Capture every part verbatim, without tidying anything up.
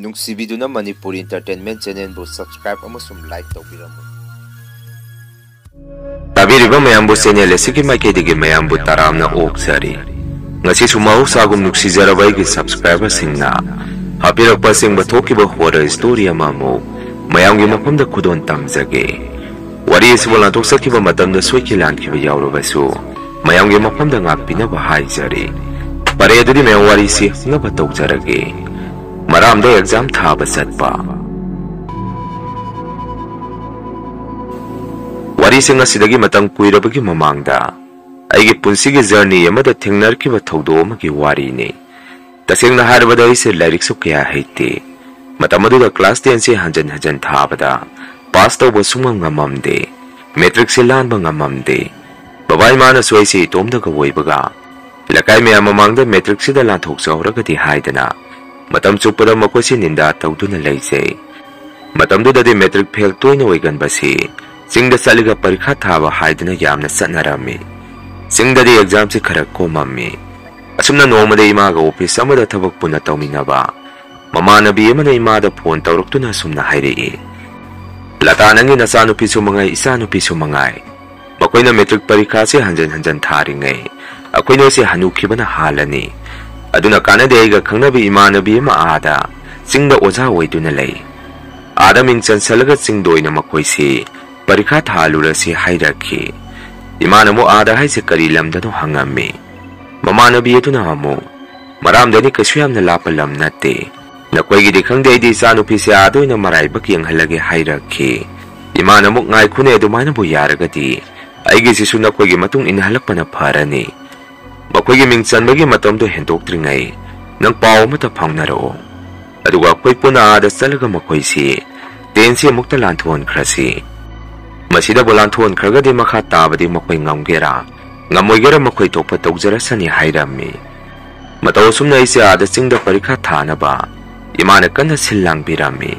ꯅꯨꯡꯁꯤꯕꯤꯗꯨꯅ Manipur Entertainment Channelꯕꯨ subscribe ꯑꯃꯁꯨꯡ like ꯇꯧꯕꯤꯔꯝꯃꯨ꯫ ꯇꯥꯕꯤꯔꯤꯕ ꯃꯌꯥꯝꯕꯨ channel ꯑꯁꯤꯒꯤ ꯃꯥꯏꯀꯩꯗꯒꯤ ꯃꯌꯥꯝꯕꯨ ꯇꯔꯥꯝꯅ ꯑꯣꯛꯆꯔꯤ꯫ ꯉꯁꯤꯁꯨ ꯃꯍꯧꯁꯥꯒꯨꯝ ꯅꯨꯡꯁꯤꯖꯔꯕ ꯑꯩꯒꯤ subscriberꯁꯤꯡꯅ ꯍꯥꯞꯄꯤꯔꯛꯄ ꯑꯁꯦꯡꯕ ꯊꯣꯛꯈꯤꯕ horror story ꯑꯃꯃꯨꯛ ꯃꯌꯥꯝꯒꯤ ꯃꯐꯝꯗ ꯈꯨꯗꯣꯜ ꯇꯝꯖꯒꯦ꯫ ꯋꯥꯔꯤ ꯑꯁꯤꯕꯨ ꯂꯥꯟꯊꯣꯛꯆꯈꯤꯕ ꯃꯇꯝꯗ ꯁꯣꯏꯈꯤ ꯂꯥꯟꯈꯤꯕ ꯌꯥꯎꯔꯕꯁꯨ ꯃꯌꯥꯝꯒꯤ ꯃꯐꯝꯗ ꯉꯥꯛꯄꯤꯅꯕ ꯍꯥꯏꯖꯔꯤ꯫ ꯐꯔꯦ, ꯑꯗꯨꯗꯤ ꯃꯌꯥꯝ ꯋꯥꯔꯤꯁꯤ ꯍꯧꯅꯕ ꯇꯧꯖꯔꯒꯦ꯫ ꯃꯔꯥꯝꯗ exam ꯊꯥꯕ ꯆꯠꯄ꯫ ꯋꯥꯔꯤꯁꯤꯡ ꯑꯁꯤꯗꯒꯤ ꯃꯇꯝ ꯀꯨꯏꯔꯕꯒꯤ ꯃꯃꯥꯡꯗ ꯑꯩꯒꯤ ꯄꯨꯟꯁꯤꯒꯤ journey ꯑꯃꯗ ꯊꯦꯡꯅꯔꯛꯈꯤꯕ ꯊꯧꯗꯣꯛ ꯑꯃꯒꯤ ꯋꯥꯔꯤꯅꯤ꯫ ꯇꯁꯦꯡꯅ ꯍꯥꯏꯔꯕꯗ ꯑꯩꯁꯦ ꯂꯥꯏꯔꯤꯛꯁꯨ ꯀꯌꯥ ꯍꯩꯇꯦ꯫ ꯃꯇꯝ ꯑꯗꯨꯗ class tenꯁꯦ ꯍꯟꯖꯟ ꯍꯟꯖꯟ ꯊꯥꯕꯗ pass ꯇꯧꯕ ꯁꯨꯡꯉꯝ ꯉꯝꯃꯝꯗꯦ꯫ Matricꯁꯦ ꯂꯥꯟꯕ ꯉꯝꯃꯝꯗꯦ꯫ ꯕꯕꯥ ꯏꯃꯥꯅꯁꯨ ꯑꯩꯁꯦ ꯏꯇꯣꯝꯗꯒ ꯑꯣꯏꯕꯒ ꯂꯩꯀꯥꯏ ꯃꯌꯥꯝ ꯃꯃꯥꯡꯗ matricꯁꯤꯗ ꯂꯥꯟꯊꯣꯛꯆꯍꯧꯔꯒꯗꯤ ꯍꯥꯏꯗꯅ ꯃꯇꯝ ꯆꯨꯞꯄꯗ ꯃꯈꯣꯏꯁꯦ ꯅꯤꯟꯗꯥ ꯇꯧꯗꯨꯅ ꯂꯩꯖꯩ꯫ ꯃꯇꯝꯗꯨꯗꯗꯤ matric fail ꯇꯣꯏꯅ ꯑꯣꯏꯒꯟꯕꯁꯤ ꯆꯤꯡꯗ ꯆꯠꯂꯒ ꯄꯔꯤꯈꯥ ꯊꯥꯕ ꯍꯥꯏꯗꯅ ꯌꯥꯝꯅ ꯆꯠꯅꯔꯝꯃꯤ꯫ ꯆꯤꯡꯗꯗꯤ examꯁꯤ ꯈꯔ ꯀꯣꯝꯃꯝꯃꯤ꯫ ꯑꯁꯨꯝꯅ ꯅꯣꯡꯃꯗꯤ ꯏꯃꯥꯒ office ꯑꯃꯗ ꯊꯕꯛ ꯄꯨꯟꯅ ꯇꯧꯃꯤꯟꯅꯕ ꯃꯃꯥꯟꯅꯕꯤ ꯑꯃꯅ ꯏꯃꯥꯗ phone ꯇꯧꯔꯛꯇꯨꯅ ꯑꯁꯨꯝꯅ ꯍꯥꯏꯔꯛꯏ, "ꯂꯇꯥ, ꯅꯪꯒꯤ ꯅꯆꯥꯅꯨꯄꯤꯁꯨ ꯃꯉꯥꯏ, ꯏꯆꯥꯅꯨꯄꯤꯁꯨ ꯃꯉꯥꯏ, ꯃꯈꯣꯏꯅ matric ꯄꯔꯤꯈꯥꯁꯦ ꯍꯟꯖꯟ ꯍꯟꯖꯟ ꯊꯥꯔꯤꯉꯩ ꯑꯩꯈꯣꯏ ꯅꯣꯏꯁꯦ ꯍꯅꯨꯈꯤꯕꯅ ꯍꯥꯜꯂꯅꯤ꯫ ꯑꯗꯨꯅ ꯀꯥꯟꯅꯗꯦ, ꯑꯩꯒ ꯈꯪꯅꯕꯤ ꯏꯃꯥꯟꯅꯕꯤ ꯑꯃ ꯑꯥꯗ ꯆꯤꯡꯗ ꯑꯣꯖꯥ ꯑꯣꯏꯗꯨꯅ ꯂꯩ꯫ ꯑꯥꯗ ꯃꯤꯡ ꯆꯟꯁꯜꯂꯒ ꯆꯤꯡꯗ ꯑꯣꯏꯅ ꯃꯈꯣꯏꯁꯤ ꯄꯔꯤꯈꯥ ꯊꯥꯍꯜꯂꯨꯔꯁꯤ" ꯍꯥꯏꯔꯛꯈꯤ꯫ ꯏꯃꯥꯅ ꯑꯃꯨꯛ "ꯑꯥꯗ ꯍꯥꯏꯁꯦ ꯀꯔꯤ ꯂꯝꯗꯅꯣ?" ꯍꯪꯉꯝꯃꯤ꯫ ꯃꯃꯥꯟꯅꯕꯤ ꯑꯗꯨꯅ ꯑꯃꯨꯛ, "ꯃꯔꯥꯝꯗꯅꯤ, ꯀꯩꯁꯨ ꯌꯥꯝꯅ ꯂꯥꯞꯄ ꯂꯝ ꯅꯠꯇꯦ꯫ ꯅꯈꯣꯏꯒꯤꯗꯤ ꯈꯪꯗꯦ, ꯑꯩꯗꯤ ꯏꯆꯥꯅꯨꯄꯤꯁꯦ ꯑꯥꯗ ꯑꯣꯏꯅ ꯃꯔꯥꯏꯕꯛ ꯌꯦꯡꯍꯜꯂꯒꯦ" ꯍꯥꯏꯔꯛꯈꯤ꯫ ꯏꯃꯥꯅ ꯑꯃꯨꯛ, "ꯉꯥꯏꯈꯣꯅꯦ, ꯑꯗꯨꯃꯥꯏꯅꯕꯨ ꯌꯥꯔꯒꯗꯤ ꯑꯩꯒꯤꯁꯤꯁꯨ ꯅꯈꯣꯏꯒꯤ ꯃꯇꯨꯡ ꯏꯟꯅꯍꯜꯂꯛꯄꯅ ꯐꯔꯅꯤ꯫ ꯃꯈꯣꯏꯒꯤ ꯃꯤꯡ ꯆꯟꯕꯒꯤ ꯃꯇꯝꯗꯣ ꯍꯦꯟꯗꯣꯛꯇ꯭ꯔꯤꯉꯩ ꯅꯪ ꯄꯥꯎ ꯑꯃꯇ ꯐꯥꯎꯅꯔꯛꯑꯣ꯫ ꯑꯗꯨꯒ ꯑꯩꯈꯣꯏ ꯄꯨꯟꯅ ꯑꯥꯗ ꯆꯠꯂꯒ ꯃꯈꯣꯏꯁꯤ tenꯁꯤ ꯑꯃꯨꯛꯇ ꯂꯥꯟꯊꯣꯛꯍꯟꯈ꯭ꯔꯁꯤ꯫ ꯃꯁꯤꯗꯕꯨ ꯂꯥꯟꯊꯣꯛꯍꯟꯈ꯭ꯔꯒꯗꯤ ꯃꯈꯥ ꯇꯥꯕꯗꯤ ꯃꯈꯣꯏ ꯉꯝꯒꯦꯔꯥ ꯉꯝꯃꯣꯏꯒꯦꯔꯥ ꯃꯈꯣꯏ ꯊꯣꯛꯄ ꯇꯧꯖꯔꯁꯅꯤ" ꯍꯥꯏꯔꯝꯃꯤ꯫ ꯃꯇꯧ ꯑꯁꯨꯝꯅ ꯑꯩꯁꯦ ꯑꯥꯗ ꯆꯤꯡꯗ ꯄꯔꯤꯈꯥ ꯊꯥꯅꯕ ꯏꯃꯥꯅ ꯀꯟꯅ ꯁꯤꯜ ꯂꯥꯡꯕꯤꯔꯝꯃꯤ꯫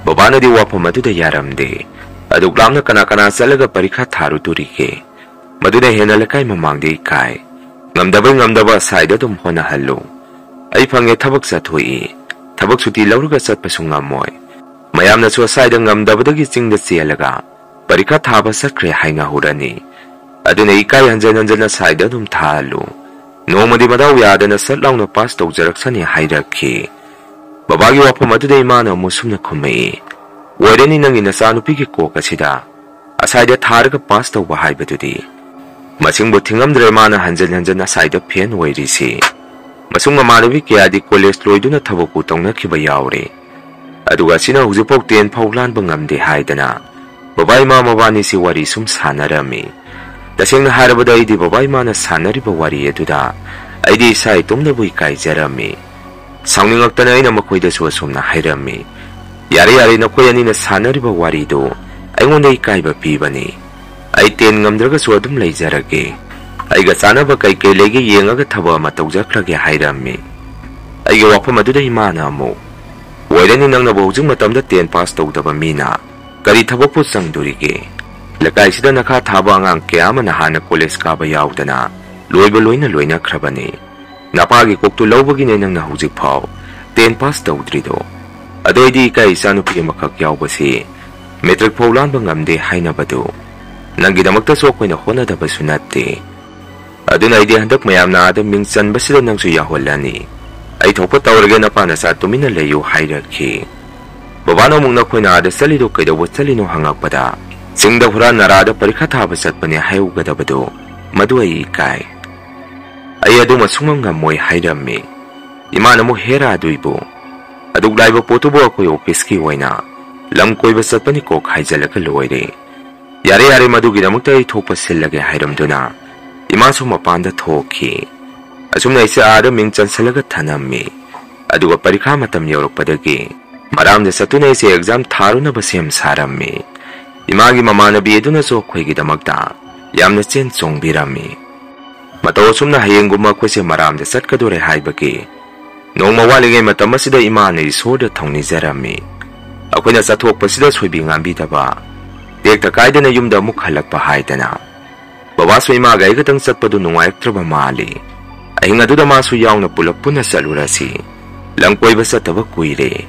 ꯕꯕꯥꯅꯗꯤ ꯋꯥꯐꯝ ꯑꯗꯨꯗ ꯌꯥꯔꯝꯗꯦ꯫ ꯑꯗꯨꯛ ꯂꯥꯞꯅ ꯀꯅꯥ ꯀꯅꯥ ꯆꯠꯂꯒ ꯄꯔꯤꯈꯥ ꯊꯥꯔꯨꯗꯣꯔꯤꯒꯦ? ꯃꯗꯨꯅ ꯍꯦꯟꯅ ꯂꯩꯀꯥꯏ ꯃꯃꯥꯡꯗ ꯏꯀꯥꯏ꯫ ꯉꯝꯗꯕꯩ ꯉꯝꯗꯕ ꯁꯥꯏꯗ ꯑꯗꯨꯝ ꯍꯣꯠꯅꯍꯜꯂꯨ꯫ ꯑꯩ ꯐꯪꯉꯦ, ꯊꯕꯛ ꯆꯠꯊꯣꯛꯏ꯫ ꯊꯕꯛ ꯁꯨꯇꯤ ꯂꯧꯔꯒ ꯆꯠꯄꯁꯨ ꯉꯝꯃꯣꯏ꯫ ꯃꯌꯥꯝꯅꯁꯨ ꯑꯁꯥꯏꯗ ꯉꯝꯗꯕꯗꯒꯤ ꯆꯤꯡꯗ ꯆꯦꯜꯂꯒ ꯄꯔꯤꯈꯥ ꯊꯥꯕ ꯆꯠꯈ꯭ꯔꯦ ꯍꯥꯏꯅꯍꯧꯔꯅꯤ꯫ ꯑꯗꯨꯅ ꯏꯀꯥꯏ ꯍꯟꯖꯟ ꯍꯟꯖꯟ ꯑꯁꯥꯏꯗ ꯑꯗꯨꯝ ꯊꯥꯍꯜꯂꯨ꯫ ꯅꯣꯡꯃꯗꯤ ꯃꯗꯥꯎ ꯌꯥꯗꯅ ꯁꯠ ꯂꯥꯎꯅ ꯄꯥꯁ ꯇꯧꯖꯔꯛꯁꯅꯤ ꯍꯥꯏꯔꯛꯈꯤ꯫ ꯕꯕꯥꯒꯤ ꯋꯥꯐꯝ ꯑꯗꯨꯗ ꯏꯃꯥꯅ ꯑꯃꯨꯛ ꯁꯨꯝꯅ ꯈꯨꯝꯃꯛꯏ, "ꯑꯣꯏꯔꯅꯤ ꯅꯪꯒꯤ ꯅꯆꯥꯅꯨꯄꯤꯒꯤ ꯀꯣꯛ ꯑꯁꯤꯗ ꯑꯁꯥꯏꯗ ꯊꯥꯔꯒ ꯄꯥꯁ ꯇꯧꯕ ꯍꯥꯏꯕꯗꯨꯗꯤ"꯫ ꯃꯁꯤꯡꯕꯨ ꯊꯤꯡꯉꯝꯗ꯭ꯔꯦ ꯃꯥꯅ ꯍꯟꯖꯟ ꯍꯟꯖꯟ ꯑꯁꯥꯏꯗ ꯐꯦꯟ ꯑꯣꯏꯔꯤꯁꯤ꯫ ꯃꯁꯨꯡ ꯃꯃꯥꯟꯅꯕꯤ ꯀꯌꯥꯗꯤ ꯀꯣꯂꯦꯖ ꯂꯣꯏꯗꯨꯅ ꯊꯕꯛꯄꯨ ꯇꯧꯅꯈꯤꯕ ꯌꯥꯎꯔꯦ꯫ ꯑꯗꯨꯒ ꯑꯁꯤꯅ ꯍꯧꯖꯤꯛꯐꯥꯎ ꯇꯦꯟ ꯐꯥꯎ ꯂꯥꯟꯕ ꯉꯝꯗꯦ ꯍꯥꯏꯗꯅ ꯕꯕꯥ ꯏꯃꯥ ꯃꯕꯥꯅꯤꯁꯤ ꯋꯥꯔꯤ ꯁꯨꯝ ꯁꯥꯟꯅꯔꯝꯃꯤ꯫ ꯇꯁꯦꯡꯅ ꯍꯥꯏꯔꯕꯗ ꯑꯩꯗꯤ ꯕꯕꯥ ꯏꯃꯥꯅ ꯁꯥꯟꯅꯔꯤꯕ ꯋꯥꯔꯤ ꯑꯗꯨꯗ ꯑꯩꯗꯤ ꯏꯁꯥ ꯏꯇꯣꯝꯇꯕꯨ ꯏꯀꯥꯏꯖꯔꯝꯃꯤ꯫ ꯁꯥꯎꯅꯤꯡꯉꯛꯇꯅ ꯑꯩꯅ ꯃꯈꯣꯏꯗꯁꯨ ꯑꯁꯨꯝꯅ ꯍꯥꯏꯔꯝꯃꯤ, "ꯌꯥꯔꯦ ꯌꯥꯔꯦ, ꯅꯈꯣꯏ ꯑꯅꯤꯅ ꯁꯥꯟꯅꯔꯤꯕ ꯋꯥꯔꯤꯗꯨ ꯑꯩꯉꯣꯟꯗ ꯏꯀꯥꯏꯕ ꯄꯤꯕꯅꯤ꯫ ꯑꯩ ꯇꯦꯟ ꯉꯝꯗ꯭ꯔꯒꯁꯨ ꯑꯗꯨꯝ ꯂꯩꯖꯔꯒꯦ꯫ ꯑꯩꯒ ꯆꯥꯅꯕ ꯀꯩꯀꯩ ꯂꯩꯒꯦ ꯌꯦꯡꯉꯒ ꯊꯕꯛ ꯑꯃ ꯇꯧꯖꯈ꯭ꯔꯒꯦ" ꯍꯥꯏꯔꯝꯃꯤ꯫ ꯑꯩꯒꯤ ꯋꯥꯐꯝ ꯑꯗꯨꯗ ꯏꯃꯥꯅ ꯑꯃꯨꯛ, "ꯑꯣꯏꯔꯅꯤ, ꯅꯪꯅꯕꯨ ꯍꯧꯖꯤꯛ ꯃꯇꯝꯗ ꯇꯦꯟ ꯄꯥꯁ ꯇꯧꯗꯕ ꯃꯤꯅ ꯀꯔꯤ ꯊꯕꯛꯄꯨ ꯆꯪꯗꯣꯔꯤꯒꯦ? ꯂꯩꯀꯥꯏꯁꯤꯗ ꯅꯈꯥ ꯊꯥꯕ ꯑꯉꯥꯡ ꯀꯌꯥ ꯑꯃꯅ ꯍꯥꯟꯅ ꯀꯣꯂꯦꯖ ꯀꯥꯕ ꯌꯥꯎꯗꯅ ꯂꯣꯏꯕ ꯂꯣꯏꯅ ꯂꯣꯏꯅꯈ꯭ꯔꯕꯅꯤ꯫ ꯅꯄꯥꯒꯤ ꯀꯣꯛꯇꯨ ꯂꯧꯕꯒꯤꯅꯦ ꯅꯪꯅ ꯍꯧꯖꯤꯛ ꯐꯥꯎ ꯇꯦꯟ ꯄꯥꯁ ꯇꯧꯗ꯭ꯔꯤꯗꯣ꯫ ꯑꯗꯣ ꯑꯩꯗꯤ ꯏꯀꯥꯏ ꯏꯆꯥꯅꯨꯄꯤ ꯑꯃꯈꯛ ꯌꯥꯎꯕꯁꯤ ꯃꯦꯇ꯭ꯔꯤꯛ ꯐꯥꯎ ꯂꯥꯟꯕ ꯉꯝꯗꯦ ꯍꯥꯏꯅꯕꯗꯨ ꯅꯪꯒꯤꯗꯃꯛꯇꯁꯨ ꯑꯩꯈꯣꯏꯅ ꯍꯣꯠꯅꯗꯕꯁꯨ ꯅꯠꯇꯦ꯫ ꯑꯗꯨꯅ ꯑꯩꯗꯤ ꯍꯟꯗꯛ ꯃꯌꯥꯝꯅ ꯑꯥꯗ ꯃꯤꯡ ꯆꯟꯕꯁꯤꯗ ꯅꯪꯁꯨ ꯌꯥꯎꯍꯜꯂꯅꯤ꯫ ꯑꯩ ꯊꯣꯛꯄ ꯇꯧꯔꯒꯦ, ꯅꯄꯥ ꯅꯆꯥ ꯇꯨꯃꯤꯟꯅ ꯂꯩꯌꯨ" ꯍꯥꯏꯔꯛꯈꯤ꯫ ꯕꯕꯥꯅ ꯑꯃꯨꯛ "ꯅꯈꯣꯏꯅ ꯑꯥꯗ ꯆꯠꯂꯤꯗꯣ ꯀꯩꯗꯧꯕ ꯆꯠꯂꯤꯅꯣ?" ꯍꯪꯉꯛꯄꯗ, "ꯆꯤꯡꯗ ꯍꯨꯔꯥꯟ ꯅꯔꯥꯗ ꯄꯔꯤꯈꯥ ꯊꯥꯕ ꯆꯠꯄꯅꯦ" ꯍꯥꯏꯍꯧꯒꯗꯕꯗꯨ ꯃꯗꯨ ꯑꯩ ꯏꯀꯥꯏ꯫ ꯑꯩ ꯑꯗꯨꯃ ꯁꯨꯡꯉꯝ ꯉꯝꯃꯣꯏ ꯍꯥꯏꯔꯝꯃꯤ꯫ ꯏꯃꯥꯅ ꯑꯃꯨꯛ, "ꯍꯦꯔꯥ ꯑꯗꯨꯏꯕꯨ, ꯑꯗꯨꯛ ꯂꯥꯏꯕ ꯄꯣꯠꯇꯨꯕꯨ ꯑꯩꯈꯣꯏ ꯑꯣꯐꯤꯁꯀꯤ ꯑꯣꯏꯅ ꯂꯝ ꯀꯣꯏꯕ ꯆꯠꯄꯅꯤ ꯀꯣꯛ ꯍꯥꯏꯖꯜꯂꯒ ꯂꯣꯏꯔꯦ꯫ ꯌꯥꯔꯦ ꯌꯥꯔꯦ, ꯃꯗꯨꯒꯤꯗꯃꯛꯇ ꯑꯩ ꯊꯣꯛꯄ ꯁꯤꯜꯂꯒꯦ" ꯍꯥꯏꯔꯝꯗꯨꯅ ꯏꯃꯥꯁꯨ ꯃꯄꯥꯟꯗ ꯊꯣꯛꯈꯤ꯫ ꯑꯁꯨꯝꯅ ꯑꯩꯁꯦ ꯑꯥꯗ ꯃꯤꯡ ꯆꯟꯁꯜꯂꯒ ꯊꯅꯝꯃꯤ꯫ ꯑꯗꯨꯒ ꯄꯔꯤꯈꯥ ꯃꯇꯝ ꯌꯧꯔꯛꯄꯗꯒꯤ ꯃꯔꯥꯝꯗ ꯆꯠꯇꯨꯅ ꯑꯩꯁꯦ ꯑꯦꯛꯖꯥꯝ ꯊꯥꯔꯨꯅꯕ ꯁꯦꯝ ꯁꯥꯔꯝꯃꯤ꯫ ꯏꯃꯥꯒꯤ ꯃꯃꯥꯟꯅꯕꯤ ꯑꯗꯨꯅꯁꯨ ꯑꯩꯈꯣꯏꯒꯤꯗꯃꯛꯇ ꯌꯥꯝꯅ ꯆꯦꯟ ꯆꯣꯡꯕꯤꯔꯝꯃꯤ꯫ ꯃꯇꯧ ꯑꯁꯨꯝꯅ ꯍꯌꯦꯡꯒꯨꯝꯕ ꯑꯩꯈꯣꯏꯁꯦ ꯃꯔꯥꯝꯗ ꯆꯠꯀꯗꯣꯔꯦ ꯍꯥꯏꯕꯒꯤ ꯅꯣꯡꯃ ꯋꯥꯠꯂꯤꯉꯩ ꯃꯇꯝ ꯑꯁꯤꯗ ꯏꯃꯥꯅ ꯏꯁꯣꯔꯗ ꯊꯧꯅꯤꯖꯔꯝꯃꯤ꯫ ꯑꯩꯈꯣꯏꯅ ꯆꯠꯊꯣꯛꯄꯁꯤꯗ ꯁꯣꯏꯕꯤ ꯉꯥꯝꯕꯤꯗꯕ, ꯇꯦꯛꯇ ꯀꯥꯏꯗꯅ ꯌꯨꯝꯗ ꯑꯃꯨꯛ ꯍꯜꯂꯛꯄ ꯍꯥꯏꯗꯅ꯫ ꯕꯕꯥꯁꯨ ꯏꯃꯥꯒ ꯑꯩ ꯈꯛꯇꯪ ꯆꯠꯄꯗꯨ ꯅꯨꯡꯉꯥꯏꯔꯛꯇ꯭ꯔꯕ ꯃꯥꯜꯂꯤ꯫ ꯑꯍꯤꯡ ꯑꯗꯨꯗ ꯃꯥꯁꯨ ꯌꯥꯎꯅ ꯄꯨꯂꯞ ꯄꯨꯟꯅ ꯆꯠꯂꯨꯔꯁꯤ꯫ ꯂꯝ ꯀꯣꯏꯕ ꯆꯠꯇꯕ ꯀꯨꯏꯔꯦ꯫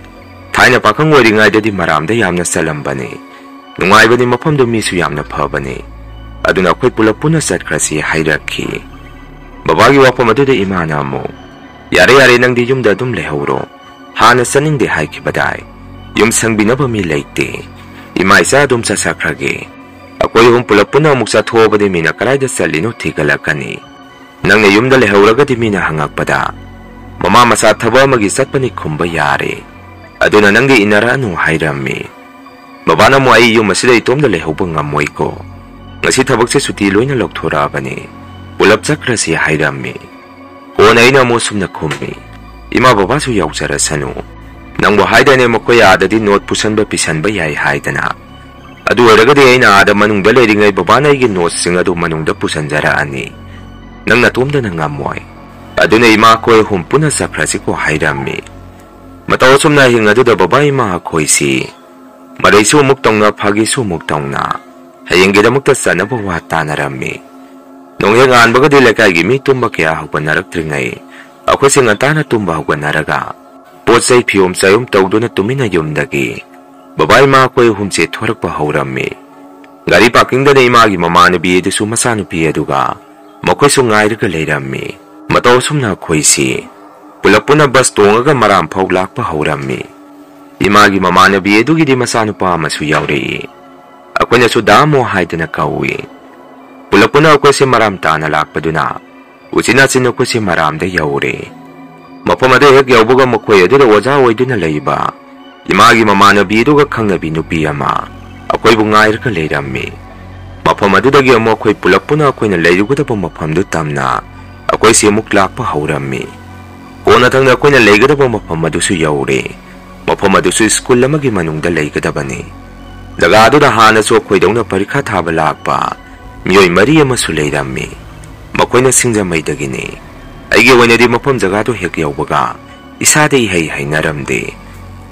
ꯊꯥꯏꯅ ꯄꯥꯈꯪ ꯑꯣꯏꯔꯤꯉꯩꯗꯗꯤ ꯃꯔꯥꯝꯗ ꯌꯥꯝꯅ ꯆꯠꯂꯝꯕꯅꯤ꯫ ꯅꯨꯡꯉꯥꯏꯕꯅꯤ, ꯃꯐꯝꯗꯨ ꯃꯤꯁꯨ ꯌꯥꯝꯅ ꯐꯕꯅꯤ꯫ ꯑꯗꯨꯅ ꯑꯩꯈꯣꯏ ꯄꯨꯂꯞ ꯄꯨꯟꯅ ꯆꯠꯈ꯭ꯔꯁꯤ ꯍꯥꯏꯔꯛꯈꯤ꯫ ꯕꯕꯥꯒꯤ ꯋꯥꯐꯝ ꯑꯗꯨꯗ ꯏꯃꯥꯅ ꯑꯃꯨꯛ, "ꯌꯥꯔꯦ ꯌꯥꯔꯦ, ꯅꯪꯗꯤ ꯌꯨꯝꯗ ꯑꯗꯨꯝ ꯂꯩꯍꯧꯔꯣ꯫ ꯍꯥꯟꯅ ꯆꯠꯅꯤꯡꯗꯦ ꯍꯥꯏꯈꯤꯕꯗꯥꯏ? ꯌꯨꯝ ꯁꯪꯕꯤꯅꯕ ꯃꯤ ꯂꯩꯇꯦ꯫ ꯏꯃꯥ ꯏꯆꯥ ꯑꯗꯨꯝ ꯆꯠꯆꯈ꯭ꯔꯒꯦ꯫ ꯑꯩꯈꯣꯏ ꯑꯍꯨꯝ ꯄꯨꯂꯞ ꯄꯨꯟꯅ ꯑꯃꯨꯛ ꯆꯠꯊꯣꯛꯑꯕꯗꯤ ꯃꯤꯅ ꯀꯗꯥꯏꯗ ꯆꯠꯂꯤꯅꯣ ꯊꯤꯒꯠꯂꯛꯀꯅꯤ꯫ ꯅꯪꯅ ꯌꯨꯝꯗ ꯂꯩꯍꯧꯔꯒꯗꯤ ꯃꯤꯅ ꯍꯪꯉꯛꯄꯗ ꯃꯃꯥ ꯃꯆꯥ ꯊꯕꯛ ꯑꯃꯒꯤ ꯆꯠꯄꯅꯤ ꯈꯨꯝꯕ ꯌꯥꯔꯦ꯫ ꯑꯗꯨꯅ ꯅꯪꯗꯤ ꯏꯟꯅꯔꯛꯑꯅꯨ" ꯍꯥꯏꯔꯝꯃꯤ꯫ ꯕꯕꯥꯅ ꯑꯃꯨꯛ, "ꯑꯩ ꯌꯨꯝ ꯑꯁꯤꯗ ꯏꯇꯣꯝꯗ ꯂꯩꯍꯧꯕ ꯉꯝꯃꯣꯏꯀꯣ꯫ ꯉꯁꯤ ꯊꯕꯛꯁꯦ ꯁꯨꯇꯤ ꯂꯣꯏꯅ ꯂꯧꯊꯣꯔꯛꯑꯕꯅꯤ꯫ ꯄꯨꯂꯞ ꯆꯠꯈ꯭ꯔꯁꯤ" ꯍꯥꯏꯔꯝꯃꯤ꯫ ꯀꯣꯟꯅ ꯑꯩꯅ ꯑꯃꯨꯛ ꯁꯨꯝꯅ ꯈꯨꯝꯃꯤ, "ꯏꯃꯥ ꯕꯕꯥꯁꯨ ꯌꯥꯎꯖꯔꯁꯅꯨ꯫ ꯅꯪꯕꯨ ꯍꯥꯏꯗꯥꯏꯅꯦ ꯃꯈꯣꯏ ꯑꯥꯗꯗꯤ ꯅꯣꯠ ꯄꯨꯁꯟꯕ ꯄꯤꯁꯟꯕ ꯌꯥꯏ ꯍꯥꯏꯗꯅ꯫ ꯑꯗꯨ ꯑꯣꯏꯔꯒꯗꯤ ꯑꯩꯅ ꯑꯥꯗ ꯃꯅꯨꯡꯗ ꯂꯩꯔꯤꯉꯩ ꯕꯕꯥꯅ ꯑꯩꯒꯤ ꯅꯣꯠꯁꯤꯡ ꯑꯗꯨ ꯃꯅꯨꯡꯗ ꯄꯨꯁꯟꯖꯔꯛꯑꯅꯤ꯫ ꯅꯪ ꯅꯇꯣꯝꯗꯅ ꯉꯝꯃꯣꯏ꯫ ꯑꯗꯨꯅ ꯏꯃꯥ ꯑꯩꯈꯣꯏ ꯑꯍꯨꯝ ꯄꯨꯟꯅ ꯆꯠꯈ꯭ꯔꯁꯤꯀꯣ" ꯍꯥꯏꯔꯝꯃꯤ꯫ ꯃꯇꯧ ꯑꯁꯨꯝꯅ ꯑꯍꯤꯡ ꯑꯗꯨꯗ ꯕꯕꯥ ꯏꯃꯥ ꯑꯩꯈꯣꯏꯁꯤ ꯃꯔꯩꯁꯨ ꯑꯃꯨꯛ ꯇꯧꯅ, ꯐꯥꯒꯤꯁꯨ ꯑꯃꯨꯛ ꯇꯧꯅ, ꯍꯌꯦꯡꯒꯤꯗꯃꯛꯇ ꯆꯠꯅꯕ ꯋꯥ ꯇꯥꯅꯔꯝꯃꯤ꯫ ꯅꯣꯡꯍꯦꯛ ꯉꯥꯟꯕꯒꯗꯤ ꯂꯩꯀꯥꯏꯒꯤ ꯃꯤ ꯇꯨꯝꯕ ꯀꯌꯥ ꯍꯧꯒꯠꯅꯔꯛꯇ꯭ꯔꯤꯉꯩ, ꯑꯩꯈꯣꯏꯁꯦ ꯉꯟꯇꯥꯅ ꯇꯨꯝꯕ ꯍꯧꯒꯠꯅꯔꯒ, ꯄꯣꯠ ꯆꯩ ꯐꯤꯌꯣꯝ ꯆꯥꯌꯣꯝ ꯇꯧꯗꯨꯅ ꯇꯨꯃꯤꯟꯅ ꯌꯨꯝꯗꯒꯤ ꯕꯕꯥ ꯏꯃꯥ ꯑꯩꯈꯣꯏ ꯑꯍꯨꯝꯁꯦ ꯊꯣꯔꯛꯄ ꯍꯧꯔꯝꯃꯤ꯫ ꯒꯥꯔꯤ ꯄꯥꯔꯀꯤꯡꯗꯅ ꯏꯃꯥꯒꯤ ꯃꯃꯥꯟꯅꯕꯤ ꯑꯗꯨꯁꯨ ꯃꯆꯥꯅꯨꯄꯤ ꯑꯗꯨꯒ ꯃꯈꯣꯏꯁꯨ ꯉꯥꯏꯔꯒ ꯂꯩꯔꯝꯃꯤ꯫ ꯃꯇꯧ ꯑꯁꯨꯝꯅ ꯑꯩꯈꯣꯏꯁꯤ ꯄꯨꯂꯞ ꯄꯨꯟꯅ ꯕꯁ ꯇꯣꯡꯉꯒ ꯃꯔꯥꯝ ꯐꯥꯎ ꯂꯥꯛꯄ ꯍꯧꯔꯝꯃꯤ꯫ ꯏꯃꯥꯒꯤ ꯃꯃꯥꯟꯅꯕꯤ ꯑꯗꯨꯒꯤꯗꯤ ꯃꯆꯥꯅꯨꯄꯥ ꯑꯃꯁꯨ ꯌꯥꯎꯔꯛꯏ꯫ ꯑꯩꯈꯣꯏꯅꯁꯨ "ꯗꯥꯃꯣ" ꯍꯥꯏꯗꯅ ꯀꯧꯏ꯫ ꯄꯨꯂꯞ ꯄꯨꯟꯅ ꯑꯩꯈꯣꯏꯁꯦ ꯃꯔꯥꯝ ꯇꯥꯅ ꯂꯥꯛꯄꯗꯨꯅ ꯎꯆꯤꯟ ꯅꯥꯆꯤꯟ ꯑꯩꯈꯣꯏꯁꯦ ꯃꯔꯥꯝꯗ ꯌꯧꯔꯦ꯫ ꯃꯐꯝ ꯑꯗꯨ ꯍꯦꯛ ꯌꯧꯕꯒ ꯃꯈꯣꯏ ꯑꯗꯨꯗ ꯑꯣꯖꯥ ꯑꯣꯏꯗꯨꯅ ꯂꯩꯕ ꯏꯃꯥꯒꯤ ꯃꯃꯥꯟꯅꯕꯤ ꯑꯗꯨꯒ ꯈꯪꯅꯕꯤ ꯅꯨꯄꯤ ꯑꯃ ꯑꯩꯈꯣꯏꯕꯨ ꯉꯥꯏꯔꯒ ꯂꯩꯔꯝꯃꯤ꯫ ꯃꯐꯝ ꯑꯗꯨꯗꯒꯤ ꯑꯃꯨꯛ ꯑꯩꯈꯣꯏ ꯄꯨꯂꯞ ꯄꯨꯟꯅ ꯑꯩꯈꯣꯏꯅ ꯂꯩꯔꯨꯒꯗꯕ ꯃꯐꯝꯗꯨ ꯇꯝꯅ ꯑꯩꯈꯣꯏꯁꯦ ꯑꯃꯨꯛ ꯂꯥꯛꯄ ꯍꯧꯔꯝꯃꯤ꯫ ꯀꯣꯟꯅꯊꯪꯗ ꯑꯩꯈꯣꯏꯅ ꯂꯩꯒꯗꯕ ꯃꯐꯝ ꯑꯗꯨꯁꯨ ꯌꯧꯔꯦ꯫ ꯃꯐꯝ ꯑꯗꯨꯁꯨ ꯁ꯭ꯀꯨꯜ ꯑꯃꯒꯤ ꯃꯅꯨꯡꯗ ꯂꯩꯒꯗꯕꯅꯤ꯫ ꯖꯒꯥ ꯑꯗꯨꯗ ꯍꯥꯟꯅꯁꯨ ꯑꯩꯈꯣꯏꯗꯧꯅ ꯄꯔꯤꯈꯥ ꯊꯥꯕ ꯂꯥꯛꯄ ꯃꯤꯑꯣꯏ ꯃꯔꯤ ꯑꯃꯁꯨ ꯂꯩꯔꯝꯃꯤ꯫ ꯃꯈꯣꯏꯅ ꯁꯤꯡꯖꯃꯩꯗꯒꯤꯅꯤ꯫ ꯑꯩꯒꯤ ꯑꯣꯏꯅꯗꯤ ꯃꯐꯝ ꯖꯒꯥꯗꯨ ꯍꯦꯛ ꯌꯧꯕꯒ ꯏꯁꯥꯗ ꯏꯍꯩ ꯍꯩꯅꯔꯝꯗꯦ꯫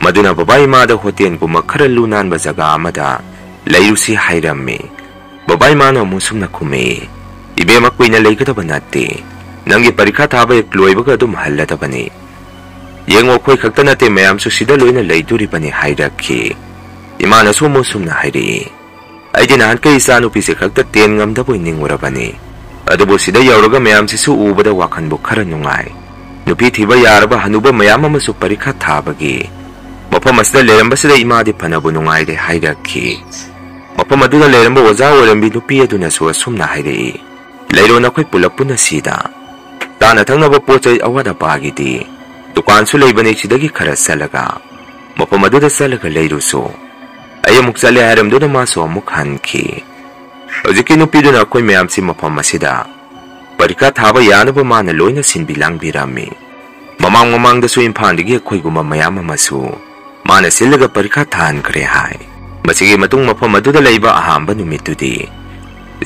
ꯃꯗꯨꯅ ꯕꯕꯥ ꯏꯃꯥꯗ ꯍꯣꯇꯦꯜꯒꯨꯝꯕ ꯈꯔ ꯂꯨ ꯅꯥꯟꯕ ꯖꯒꯥ ꯑꯃꯗ ꯂꯩꯔꯨꯁꯤ ꯍꯥꯏꯔꯝꯃꯤ꯫ ꯕꯕꯥ ꯏꯃꯥꯅ ꯑꯃꯨꯛ ꯁꯨꯝꯅ ꯈꯨꯝꯃꯛꯏ, "ꯏꯕꯦꯝꯃ, ꯀꯨꯏꯅ ꯂꯩꯒꯗꯕ ꯅꯠꯇꯦ꯫ ꯅꯪꯒꯤ ꯄꯔꯤꯈꯥ ꯊꯥꯕ ꯍꯦꯛ ꯂꯣꯏꯕꯒ ꯑꯗꯨꯝ ꯍꯜꯂꯗꯕꯅꯤ꯫ "ꯌꯦꯡꯉꯣ, ꯑꯩꯈꯣꯏ ꯈꯛꯇ ꯅꯠꯇꯦ, ꯃꯌꯥꯝꯁꯨ ꯁꯤꯗ ꯂꯣꯏꯅ ꯂꯩꯗꯣꯔꯤꯕꯅꯤ" ꯍꯥꯏꯔꯛꯈꯤ꯫ ꯏꯃꯥꯅꯁꯨ ꯑꯃꯨꯛ ꯁꯨꯝꯅ ꯍꯥꯏꯔꯛꯏ, "ꯑꯩꯗꯤ ꯅꯍꯥꯟꯈꯩ ꯏꯆꯥꯅꯨꯄꯤꯁꯦ ꯈꯛꯇ ꯇꯦꯟ ꯉꯝꯗꯕꯣꯏ ꯅꯤꯡꯉꯨꯔꯕꯅꯤ, ꯑꯗꯨꯕꯨ ꯁꯤꯗ ꯌꯧꯔꯒ ꯃꯌꯥꯝꯁꯤꯁꯨ ꯎꯕꯗ ꯋꯥꯈꯜꯕꯨ ꯈꯔ ꯅꯨꯡꯉꯥꯏ꯫ ꯅꯨꯄꯤ ꯊꯤꯕ ꯌꯥꯔꯕ ꯍꯅꯨꯕ ꯃꯌꯥꯝ ꯑꯃꯁꯨ ꯄꯔꯤꯈꯥ ꯊꯥꯕꯒꯤ ꯃꯐꯝ ꯑꯁꯤꯗ ꯂꯩꯔꯝꯕꯁꯤꯗ ꯏꯃꯥꯗꯤ ꯐꯅꯕꯨ ꯅꯨꯡꯉꯥꯏꯔꯦ" ꯍꯥꯏꯔꯛꯈꯤ꯫ ꯃꯐꯝ ꯑꯗꯨꯗ ꯂꯩꯔꯝꯕ ꯑꯣꯖꯥ ꯑꯣꯏꯔꯝꯕꯤ ꯅꯨꯄꯤ ꯑꯗꯨꯅꯁꯨ ꯑꯁꯨꯝꯅ ꯍꯥꯏꯔꯛꯏ, "ꯂꯩꯔꯣ, ꯅꯈꯣꯏ ꯄꯨꯂꯞ ꯄꯨꯟꯅ ꯁꯤꯗ꯫ ꯆꯥꯅ ꯊꯛꯅꯕ ꯄꯣꯠ ꯆꯩ ꯑꯋꯥꯠ ꯑꯄꯥꯒꯤꯗꯤ ꯗꯨꯀꯥꯟꯁꯨ ꯂꯩꯕꯅꯤ, ꯁꯤꯗꯒꯤ ꯈꯔ ꯆꯠꯂꯒ ꯃꯐꯝ ꯑꯗꯨꯗ ꯆꯠꯂꯒ ꯂꯩꯔꯨꯁꯨ"꯫ ꯑꯩ ꯑꯃꯨꯛ ꯆꯠꯂꯦ ꯍꯥꯏꯔꯝꯗꯨꯅ ꯃꯥꯁꯨ ꯑꯃꯨꯛ ꯍꯟꯈꯤ꯫ ꯍꯧꯖꯤꯛꯀꯤ ꯅꯨꯄꯤꯗꯨꯅ ꯑꯩꯈꯣꯏ ꯃꯌꯥꯝꯁꯤ ꯃꯐꯝ ꯑꯁꯤꯗ ꯄꯔꯤꯈꯥ ꯊꯥꯕ ꯌꯥꯅꯕ ꯃꯥꯅ ꯂꯣꯏꯅ ꯁꯤꯟꯕꯤ ꯂꯥꯡꯕꯤꯔꯝꯃꯤ꯫ ꯃꯃꯥꯡ ꯃꯃꯥꯡꯗꯁꯨ ꯏꯝꯐꯥꯜꯗꯒꯤ ꯑꯩꯈꯣꯏꯒꯨꯝꯕ ꯃꯌꯥꯝ ꯑꯃꯁꯨ ꯃꯥꯅ ꯁꯤꯜꯂꯒ ꯄꯔꯤꯈꯥ ꯊꯥꯍꯟꯈ꯭ꯔꯦ ꯍꯥꯏ꯫ ꯃꯁꯤꯒꯤ ꯃꯇꯨꯡ ꯃꯐꯝ ꯑꯗꯨꯗ ꯂꯩꯕ ꯑꯍꯥꯟꯕ ꯅꯨꯃꯤꯠꯇꯨꯗꯤ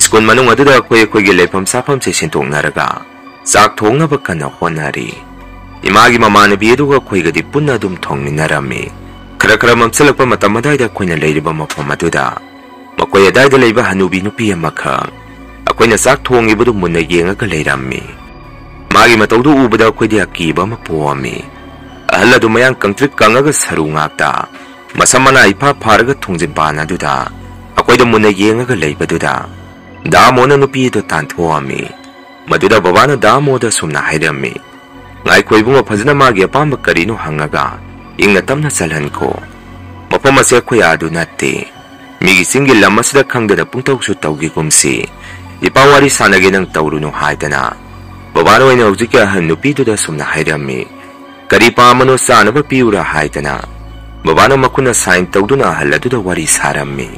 ꯁ꯭ꯀꯨꯜ ꯃꯅꯨꯡ ꯑꯗꯨꯗ ꯑꯩꯈꯣꯏ ꯑꯩꯈꯣꯏꯒꯤ ꯂꯩꯐꯝ ꯆꯥꯐꯝꯁꯦ ꯁꯤꯟꯗꯣꯛꯅꯔꯒ ꯆꯥꯛ ꯊꯣꯡꯅꯕ ꯀꯟꯅ ꯍꯣꯠꯅꯔꯤ꯫ ꯏꯃꯥꯒꯤ ꯃꯃꯥꯟꯅꯕꯤ ꯑꯗꯨꯒ ꯑꯩꯈꯣꯏꯒꯗꯤ ꯄꯨꯟꯅ ꯑꯗꯨꯝ ꯊꯣꯡꯃꯤꯟꯅꯔꯝꯃꯤ꯫ ꯈꯔ ꯈꯔ ꯃꯝꯁꯤꯜꯂꯛꯄ ꯃꯇꯝ ꯑꯗꯥꯏꯗ ꯑꯩꯈꯣꯏꯅ ꯂꯩꯔꯤꯕ ꯃꯐꯝ ꯑꯗꯨꯗ ꯃꯈꯣꯏ ꯑꯗꯥꯏꯗ ꯂꯩꯕ ꯍꯅꯨꯕꯤ ꯅꯨꯄꯤ ꯑꯃꯈꯛ ꯑꯩꯈꯣꯏꯅ ꯆꯥꯛ ꯊꯣꯡꯉꯤꯕꯗꯨ ꯃꯨꯟꯅ ꯌꯦꯡꯉꯒ ꯂꯩꯔꯝꯃꯤ꯫ ꯃꯥꯒꯤ ꯃꯇꯧꯗꯨ ꯎꯕꯗ ꯑꯩꯈꯣꯏꯗꯤ ꯑꯀꯤꯕ ꯑꯃ ꯄꯣꯛꯑꯝꯃꯤ꯫ ꯑꯍꯜ ꯑꯗꯨ ꯃꯌꯥꯡ ꯀꯪꯇ꯭ꯔꯤꯛ ꯀꯪꯉꯒ ꯁꯔꯨ ꯉꯥꯛꯇ, ꯃꯁꯝ ꯃꯅꯥ ꯏꯐꯥ ꯐꯥꯔꯒ ꯊꯣꯡꯖꯤꯟ ꯄꯥꯟ ꯑꯗꯨꯗ ꯑꯩꯈꯣꯏꯗ ꯃꯨꯟꯅ ꯌꯦꯡꯉꯒ ꯂꯩꯕꯗꯨꯗ ꯗꯥꯃꯣꯅ ꯅꯨꯄꯤ ꯑꯗꯨ ꯇꯥꯟꯊꯣꯛꯑꯝꯃꯤ꯫ ꯃꯗꯨꯗ ꯕꯕꯥꯅ ꯗꯥꯃꯣꯗ ꯁꯨꯝꯅ ꯍꯥꯏꯔꯝꯃꯤ, "ꯉꯥꯏꯈꯣ ꯏꯕꯨꯡꯉꯣ, ꯐꯖꯅ ꯃꯥꯒꯤ ꯑꯄꯥꯝꯕ ꯀꯔꯤꯅꯣ ꯍꯪꯉꯒ ꯏꯪꯅ ꯇꯞꯅ ꯆꯠꯍꯟꯈꯣ꯫ ꯃꯐꯝ ꯑꯁꯦ ꯑꯩꯈꯣꯏ ꯑꯥꯗꯨ ꯅꯠꯇꯦ꯫ ꯃꯤꯒꯤ ꯆꯤꯡꯒꯤ ꯂꯝ ꯑꯁꯤꯗ ꯈꯪꯗꯅ ꯄꯨꯡꯇꯧꯁꯨ ꯇꯧꯈꯤꯒꯨꯝꯁꯤ꯫ ꯏꯄꯥ ꯋꯥꯔꯤ ꯁꯥꯟꯅꯒꯦ, ꯅꯪ ꯇꯧꯔꯨꯅꯨ" ꯍꯥꯏꯗꯅ ꯕꯕꯥꯅ ꯑꯣꯏꯅ ꯍꯧꯖꯤꯛꯀꯤ ꯑꯍꯟ ꯅꯨꯄꯤꯗꯨꯗ ꯁꯨꯝꯅ ꯍꯥꯏꯔꯝꯃꯤ꯫ "ꯀꯔꯤ ꯄꯥꯝꯕꯅꯣ ꯆꯥꯅꯕ ꯄꯤꯌꯨꯔꯥ?" ꯍꯥꯏꯗꯅ ꯕꯕꯥꯅ ꯃꯈꯨꯠꯅ ꯁꯥꯏꯟ ꯇꯧꯗꯨꯅ ꯑꯍꯜ ꯑꯗꯨꯗ ꯋꯥꯔꯤ ꯁꯥꯔꯝꯃꯤ꯫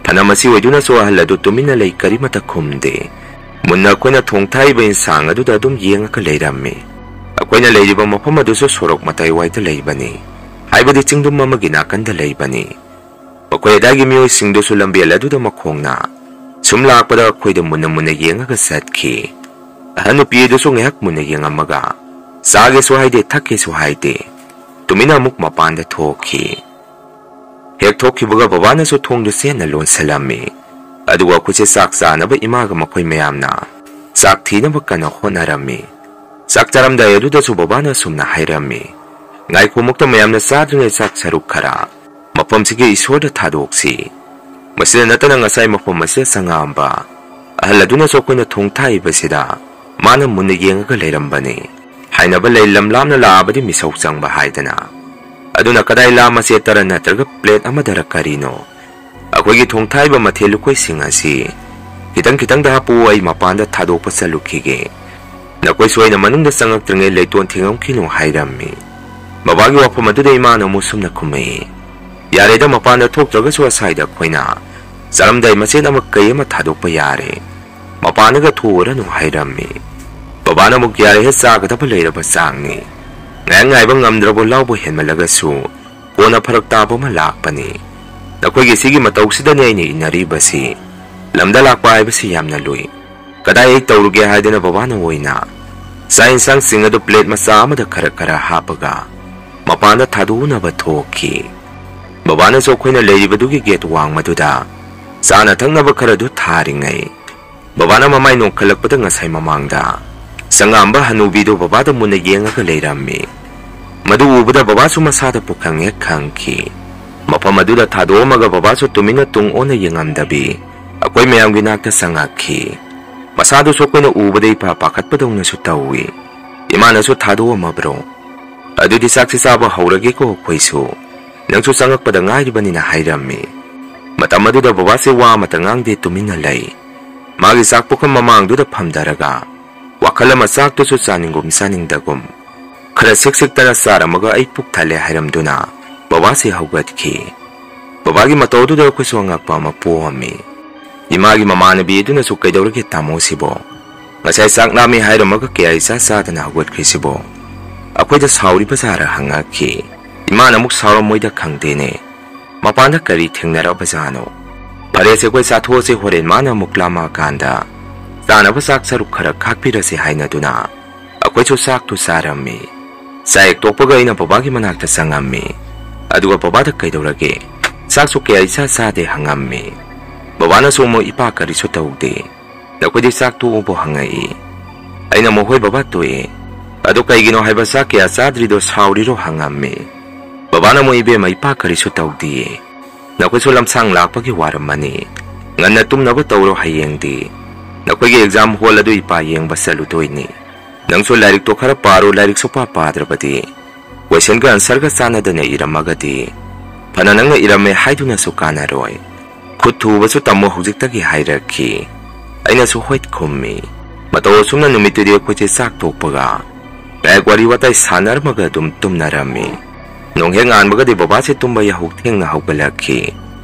ꯐꯅ ꯃꯁꯤ ꯑꯣꯏꯗꯨꯅꯁꯨ ꯑꯍꯜ ꯑꯗꯨ ꯇꯨꯃꯤꯟꯅ ꯂꯩ, ꯀꯔꯤꯃꯠꯇ ꯈꯨꯝꯗꯦ꯫ ꯃꯨꯟꯅ ꯑꯩꯈꯣꯏꯅ ꯊꯣꯡ ꯊꯥꯛꯏꯕ ꯏꯟꯁꯥꯡ ꯑꯗꯨꯗ ꯑꯗꯨꯝ ꯌꯦꯡꯉꯒ ꯂꯩꯔꯝꯃꯤ꯫ ꯑꯩꯈꯣꯏꯅ ꯂꯩꯔꯤꯕ ꯃꯐꯝ ꯑꯗꯨꯁꯨ ꯁꯣꯔꯣꯛ ꯃꯇꯥꯏꯋꯥꯏꯗ ꯂꯩꯕꯅꯤ, ꯍꯥꯏꯕꯗꯤ ꯆꯤꯡꯗꯨꯝ ꯑꯃꯒꯤ ꯅꯥꯀꯟꯗ ꯂꯩꯕꯅꯤ꯫ ꯃꯈꯣꯏ ꯑꯗꯥꯏꯒꯤ ꯃꯤꯑꯣꯏꯁꯤꯡꯗꯨꯁꯨ ꯂꯝꯕꯦꯜ ꯑꯗꯨꯗ ꯃꯈꯣꯡꯅ ꯁꯨꯝ ꯂꯥꯛꯄꯗ ꯑꯩꯈꯣꯏꯗ ꯃꯨꯟꯅ ꯃꯨꯟꯅ ꯌꯦꯡꯉꯒ ꯆꯠꯈꯤ꯫ ꯑꯍꯟ ꯅꯨꯄꯤ ꯑꯗꯨꯁꯨ ꯉꯥꯏꯍꯥꯛ ꯃꯨꯟꯅ ꯌꯦꯡꯉꯝꯃꯒ ꯆꯥꯒꯦꯁꯨ ꯍꯥꯏꯗꯦ, ꯊꯛꯀꯦꯁꯨ ꯍꯥꯏꯗꯦ, ꯇꯨꯃꯤꯟꯅ ꯑꯃꯨꯛ ꯃꯄꯥꯟꯗ ꯊꯣꯛꯈꯤ꯫ ꯍꯦꯛ ꯊꯣꯛꯈꯤꯕꯒ ꯕꯕꯥꯅꯁꯨ ꯊꯣꯡꯗꯨ ꯆꯦꯠꯅ ꯂꯣꯟꯁꯤꯜꯂꯝꯃꯤ꯫ ꯑꯗꯨꯒ ꯑꯩꯈꯣꯏꯁꯦ ꯆꯥꯛ ꯆꯥꯅꯕ ꯏꯃꯥꯒ ꯃꯈꯣꯏ ꯃꯌꯥꯝꯅ ꯆꯥꯛ ꯊꯤꯅꯕ ꯀꯟꯅ ꯍꯣꯠꯅꯔꯝꯃꯤ꯫ ꯆꯥꯛ ꯆꯥꯔꯝꯗꯥꯏ ꯑꯗꯨꯗꯁꯨ ꯕꯕꯥꯅ ꯑꯁꯨꯝꯅ ꯍꯥꯏꯔꯝꯃꯤ, "ꯉꯥꯏꯈꯣ, ꯃꯨꯛꯇ ꯃꯌꯥꯝꯅ ꯆꯥꯗ꯭ꯔꯤꯉꯩ ꯆꯥꯛ ꯁꯔꯨꯛ ꯈꯔ ꯃꯐꯝꯁꯤꯒꯤ ꯏꯁꯣꯔꯗ ꯊꯥꯗꯣꯛꯁꯤ꯫ ꯃꯁꯤꯗ ꯅꯠꯇꯅ ꯉꯁꯥꯏ ꯃꯐꯝ ꯑꯁꯤꯗ ꯆꯪꯉꯛꯑꯝꯕ ꯑꯍꯜ ꯑꯗꯨꯅꯁꯨ ꯑꯩꯈꯣꯏꯅ ꯊꯣꯡ ꯊꯥꯛꯏꯕꯁꯤꯗ ꯃꯥꯅ ꯃꯨꯟꯅ ꯌꯦꯡꯉꯒ ꯂꯩꯔꯝꯕꯅꯤ꯫ ꯍꯥꯏꯅꯕ ꯂꯩ, ꯂꯝ ꯂꯥꯞꯅ ꯂꯥꯛꯑꯕꯗꯤ ꯃꯤꯁꯧ ꯆꯪꯕ ꯍꯥꯏꯗꯅ꯫ ꯑꯗꯨꯅ ꯀꯗꯥꯏ ꯂꯥꯝꯃꯁꯦ, ꯇꯔꯟ ꯅꯠꯇ꯭ꯔꯒ ꯄ꯭ꯂꯦꯠ ꯑꯃꯗꯔ ꯀꯔꯤꯅꯣ?" ꯑꯩꯈꯣꯏꯒꯤ ꯊꯣꯡ ꯊꯥꯛꯏꯕ ꯃꯊꯦꯜ ꯂꯨꯀꯣꯏꯁꯤꯡ ꯑꯁꯤ ꯈꯤꯇꯪ ꯈꯤꯇꯪꯗ ꯍꯥꯞꯄꯨ, ꯑꯩ ꯃꯄꯥꯟꯗ ꯊꯥꯗꯣꯛꯄ ꯆꯠꯂꯨꯈꯤꯒꯦ꯫ ꯅꯈꯣꯏꯁꯨ ꯑꯩꯅ ꯃꯅꯨꯡꯗ ꯆꯪꯉꯛꯇ꯭ꯔꯤꯉꯩ ꯂꯩꯇꯣꯟ ꯊꯤꯡꯉꯝꯈꯤꯅꯨ ꯍꯥꯏꯔꯝꯃꯤ꯫ ꯕꯕꯥꯒꯤ ꯋꯥꯐꯝ ꯑꯗꯨꯗ ꯏꯃꯥꯅ ꯑꯃꯨꯛ ꯁꯨꯝꯅ ꯈꯨꯝꯃꯛꯏ, "ꯌꯥꯔꯦꯗ, ꯃꯄꯥꯟꯗ ꯊꯣꯛꯇ꯭ꯔꯒꯁꯨ ꯑꯁꯥꯏꯗ ꯑꯩꯈꯣꯏꯅ ꯆꯥꯔꯝꯗꯥꯏ ꯃꯆꯦꯠ ꯑꯃ ꯀꯩ ꯑꯃ ꯊꯥꯗꯣꯛꯄ ꯌꯥꯔꯦ꯫ ꯃꯄꯥꯟꯗꯒ ꯊꯣꯛꯎꯔꯅꯨ" ꯍꯥꯏꯔꯝꯃꯤ꯫ ꯕꯕꯥꯅ ꯑꯃꯨꯛ, "ꯌꯥꯔꯦꯍꯦ, ꯆꯥꯒꯗꯕ ꯂꯩꯔꯕ ꯆꯥꯛꯅꯤ꯫ ꯉꯥꯏꯍꯥꯛ ꯉꯥꯏꯕ ꯉꯝꯗ꯭ꯔꯕꯣ? ꯂꯥꯎꯕ ꯍꯦꯟꯃꯜꯂꯒꯁꯨ ꯀꯣꯟꯅ ꯐꯔꯛ ꯇꯥꯕ ꯑꯃ ꯂꯥꯛꯄꯅꯤ꯫ ꯅꯈꯣꯏꯒꯤ ꯁꯤꯒꯤ ꯃꯇꯧꯁꯤꯗꯅꯦ ꯑꯩꯅ ꯏꯟꯅꯔꯤꯕꯁꯤ꯫ ꯂꯝꯗ ꯂꯥꯛꯄ ꯍꯥꯏꯕꯁꯤ ꯌꯥꯝꯅ ꯂꯨꯏ꯫ ꯀꯗꯥꯏ ꯑꯩ ꯇꯧꯔꯨꯒꯦ ꯍꯥꯏꯗꯅ" ꯕꯕꯥꯅ ꯑꯣꯏꯅ ꯆꯥꯛ ꯌꯦꯟꯁꯥꯡꯁꯤꯡ ꯑꯗꯨ ꯄ꯭ꯂꯦꯠ ꯃꯆꯥ ꯑꯃꯗ ꯈꯔ ꯈꯔ ꯍꯥꯞꯄꯒ ꯃꯄꯥꯟꯗ ꯊꯥꯗꯣꯛꯅꯕ ꯊꯣꯛꯈꯤ꯫ ꯕꯕꯥꯅꯁꯨ ꯑꯩꯈꯣꯏꯅ ꯂꯩꯔꯤꯕꯗꯨꯒꯤ ꯒꯦꯠ ꯋꯥꯡꯃꯗꯨꯗ ꯆꯥꯅ ꯊꯛꯅꯕ ꯈꯔꯗꯨ ꯊꯥꯔꯤꯉꯩ, ꯕꯕꯥꯅ ꯃꯃꯥꯏ ꯅꯣꯡꯈꯠꯂꯛꯄꯗ ꯉꯁꯥꯏ ꯃꯃꯥꯡꯗ ꯆꯪꯉꯛꯑꯝꯕ ꯍꯅꯨꯕꯤꯗꯨ ꯕꯕꯥꯗ ꯃꯨꯟꯅ ꯌꯦꯡꯉꯒ ꯂꯩꯔꯝꯃꯤ꯫ ꯃꯗꯨ ꯎꯕꯗ ꯕꯕꯥꯁꯨ ꯃꯁꯥꯗ ꯄꯨꯈꯪ ꯍꯦꯛ ꯈꯪꯈꯤ꯫ ꯃꯐꯝ ꯑꯗꯨꯗ ꯊꯥꯗꯣꯛꯑꯝꯃꯒ ꯕꯕꯥꯁꯨ ꯇꯨꯃꯤꯟꯅ ꯇꯨꯡ ꯑꯣꯟꯅ ꯌꯦꯡꯉꯝꯗꯕꯤ ꯑꯩꯈꯣꯏ ꯃꯌꯥꯝꯒꯤ ꯅꯥꯛꯇ ꯆꯪꯉꯛꯈꯤ꯫ ꯃꯁꯥꯗꯨꯁꯨ ꯑꯩꯈꯣꯏꯅ ꯎꯕꯗ ꯏꯄꯥ ꯄꯥꯈꯠꯄꯗꯧꯅꯁꯨ ꯇꯧꯏ꯫ "ꯏꯃꯥꯅꯁꯨ ꯊꯥꯗꯣꯛꯑꯝꯃꯕ꯭ꯔꯣ? ꯑꯗꯨꯗꯤ ꯆꯥꯛꯁꯤ ꯆꯥꯕ ꯍꯧꯔꯒꯦꯀꯣ ꯑꯩꯈꯣꯏꯁꯨ꯫ ꯅꯪꯁꯨ ꯆꯪꯉꯛꯄꯗ ꯉꯥꯏꯔꯤꯕꯅꯤꯅ" ꯍꯥꯏꯔꯝꯃꯤ꯫ ꯃꯇꯝ ꯑꯗꯨꯗ ꯕꯕꯥꯁꯦ ꯋꯥ ꯑꯃꯇ ꯉꯥꯡꯗꯦ, ꯇꯨꯃꯤꯟꯅ ꯂꯩ꯫ ꯃꯥꯒꯤ ꯆꯥꯛ ꯄꯨꯈꯝ ꯃꯃꯥꯡꯗꯨꯗ ꯐꯝꯊꯔꯒ ꯋꯥꯈꯜ ꯑꯃ, ꯆꯥꯛꯇꯨꯁꯨ ꯆꯥꯅꯤꯡꯒꯨꯝ ꯆꯥꯅꯤꯡꯗꯒꯨꯝ, ꯈꯔ ꯁꯤꯛ ꯁꯤꯛꯇꯅ ꯆꯥꯔꯝꯃꯒ "ꯑꯩ ꯄꯨꯛ ꯊꯜꯂꯦ" ꯍꯥꯏꯔꯝꯗꯨꯅ ꯕꯕꯥꯁꯤ ꯍꯧꯒꯠꯈꯤ꯫ ꯕꯕꯥꯒꯤ ꯃꯇꯧ ꯑꯗꯨꯗ ꯑꯩꯈꯣꯏꯁꯨ ꯑꯉꯛꯄ ꯑꯃ ꯄꯣꯛꯑꯝꯃꯤ꯫ ꯏꯃꯥꯒꯤ ꯃꯃꯥꯟꯅꯕꯤ ꯑꯗꯨꯅꯁꯨ, "ꯀꯩꯗꯧꯔꯒꯦ ꯇꯥꯃꯣꯁꯤꯕꯣ? ꯉꯁꯥꯏ ꯆꯥꯛ ꯂꯥꯝꯃꯤ ꯍꯥꯏꯔꯝꯃꯒ ꯀꯌꯥ ꯏꯆꯥ ꯆꯥꯗꯅ ꯍꯧꯒꯠꯈ꯭ꯔꯤꯁꯤꯕꯣ? ꯑꯩꯈꯣꯏꯗ ꯁꯥꯎꯔꯤꯕ ꯖꯥꯔ?" ꯍꯪꯉꯛꯈꯤ꯫ ꯏꯃꯥꯅ ꯑꯃꯨꯛ, "ꯁꯥꯎꯔꯝꯃꯣꯏꯗ, ꯈꯪꯗꯦꯅꯦ꯫ ꯃꯄꯥꯟꯗ ꯀꯔꯤ ꯊꯦꯡꯅꯔꯕꯖꯥꯠꯅꯣ? ꯐꯔꯦꯁꯦ, ꯑꯩꯈꯣꯏ ꯆꯥꯊꯣꯛꯑꯁꯦ, ꯍꯣꯔꯦꯟ ꯃꯥꯅ ꯑꯃꯨꯛ ꯂꯥꯝꯃꯛꯑꯀꯥꯟꯗ ꯆꯥꯅꯕ ꯆꯥꯛ ꯁꯔꯨꯛ ꯈꯔ ꯈꯥꯛꯄꯤꯔꯁꯦ" ꯍꯥꯏꯅꯗꯨꯅ ꯑꯩꯈꯣꯏꯁꯨ ꯆꯥꯛꯇꯨ ꯆꯥꯔꯝꯃꯤ꯫ ꯆꯥꯛ ꯍꯦꯛ ꯇꯣꯛꯄꯒ ꯑꯩꯅ ꯕꯕꯥꯒꯤ ꯃꯅꯥꯛꯇ ꯆꯪꯉꯝꯃꯤ꯫ ꯑꯗꯨꯒ ꯕꯕꯥꯗ "ꯀꯩꯗꯧꯔꯒꯦ? ꯆꯥꯛꯁꯨ ꯀꯌꯥ ꯏꯆꯥ ꯆꯥꯗꯦ" ꯍꯪꯉꯝꯃꯤ꯫ ꯕꯕꯥꯅꯁꯨ ꯑꯃꯨꯛ, "ꯏꯄꯥ ꯀꯔꯤꯁꯨ ꯇꯧꯗꯦ꯫ ꯅꯈꯣꯏꯗꯤ ꯆꯥꯛ ꯇꯣꯛꯎꯕꯣ?" ꯍꯪꯉꯛꯏ꯫ ꯑꯩꯅ ꯑꯃꯨꯛ, "ꯍꯣꯏ ꯕꯕꯥ, ꯇꯣꯛꯑꯦ꯫ "ꯑꯗꯨ ꯀꯩꯒꯤꯅꯣ ꯍꯥꯏꯕ ꯆꯥꯛ ꯀꯌꯥ ꯆꯥꯗ꯭ꯔꯤꯗꯣ ꯁꯥꯎꯔꯤꯔꯣ?" ꯍꯪꯉꯝꯃꯤ꯫ ꯕꯕꯥꯅ ꯑꯃꯨꯛ, "ꯏꯕꯦꯝꯃ, ꯏꯄꯥ ꯀꯔꯤꯁꯨ ꯇꯧꯗꯤꯌꯦ꯫ ꯅꯈꯣꯏꯁꯨ ꯂꯝꯁꯥꯡ ꯂꯥꯛꯄꯒꯤ ꯋꯥꯔꯝꯃꯅꯤ꯫ ꯉꯟꯅ ꯇꯨꯝꯅꯕ ꯇꯧꯔꯣ ꯍꯌꯦꯡꯗꯤ꯫ ꯅꯈꯣꯏꯒꯤ exam hall ꯑꯗꯨ ꯏꯄꯥ ꯌꯦꯡꯕ ꯆꯠꯂꯨꯗꯣꯏꯅꯤ꯫ ꯅꯪꯁꯨ ꯂꯥꯏꯔꯤꯛꯇꯣ ꯈꯔ ꯄꯥꯔꯣ, ꯂꯥꯏꯔꯤꯛ ꯁꯨꯄꯥ ꯄꯥꯗ꯭ꯔꯕꯗꯤ꯫ Questionꯒ answerꯒ ꯆꯥꯟꯅꯗꯅ ꯏꯔꯝꯃꯒꯗꯤ ꯐꯅ ꯅꯪꯅ ꯏꯔꯝꯃꯦ ꯍꯥꯏꯗꯨꯅꯁꯨ ꯀꯥꯟꯅꯔꯣꯏ꯫ ꯈꯨꯠ ꯊꯨꯕꯁꯨ ꯇꯝꯃꯨ ꯍꯧꯖꯤꯛꯇꯒꯤ" ꯍꯥꯏꯔꯛꯈꯤ꯫ ꯑꯩꯅꯁꯨ ꯍꯣꯏ ꯈꯨꯝꯃꯤ꯫ ꯃꯇꯧ ꯑꯁꯨꯝꯅ ꯅꯨꯃꯤꯠꯇꯨꯗꯤ ꯑꯩꯈꯣꯏꯁꯦ ꯆꯥꯛ ꯇꯣꯛꯄꯒ ꯉꯥꯏꯍꯥꯛ ꯋꯥꯔꯤ ꯋꯥꯇꯥꯏ ꯁꯥꯟꯅꯔꯝꯃꯒ ꯑꯗꯨꯝ ꯇꯨꯝꯅꯔꯝꯃꯤ꯫ ꯅꯣꯡ ꯍꯦꯛ ꯉꯥꯟꯕꯒꯗꯤ ꯕꯕꯥꯁꯦ ꯇꯨꯝꯕ ꯌꯥꯍꯧ ꯊꯦꯡꯅ ꯍꯧꯒꯠꯂꯛꯈꯤ꯫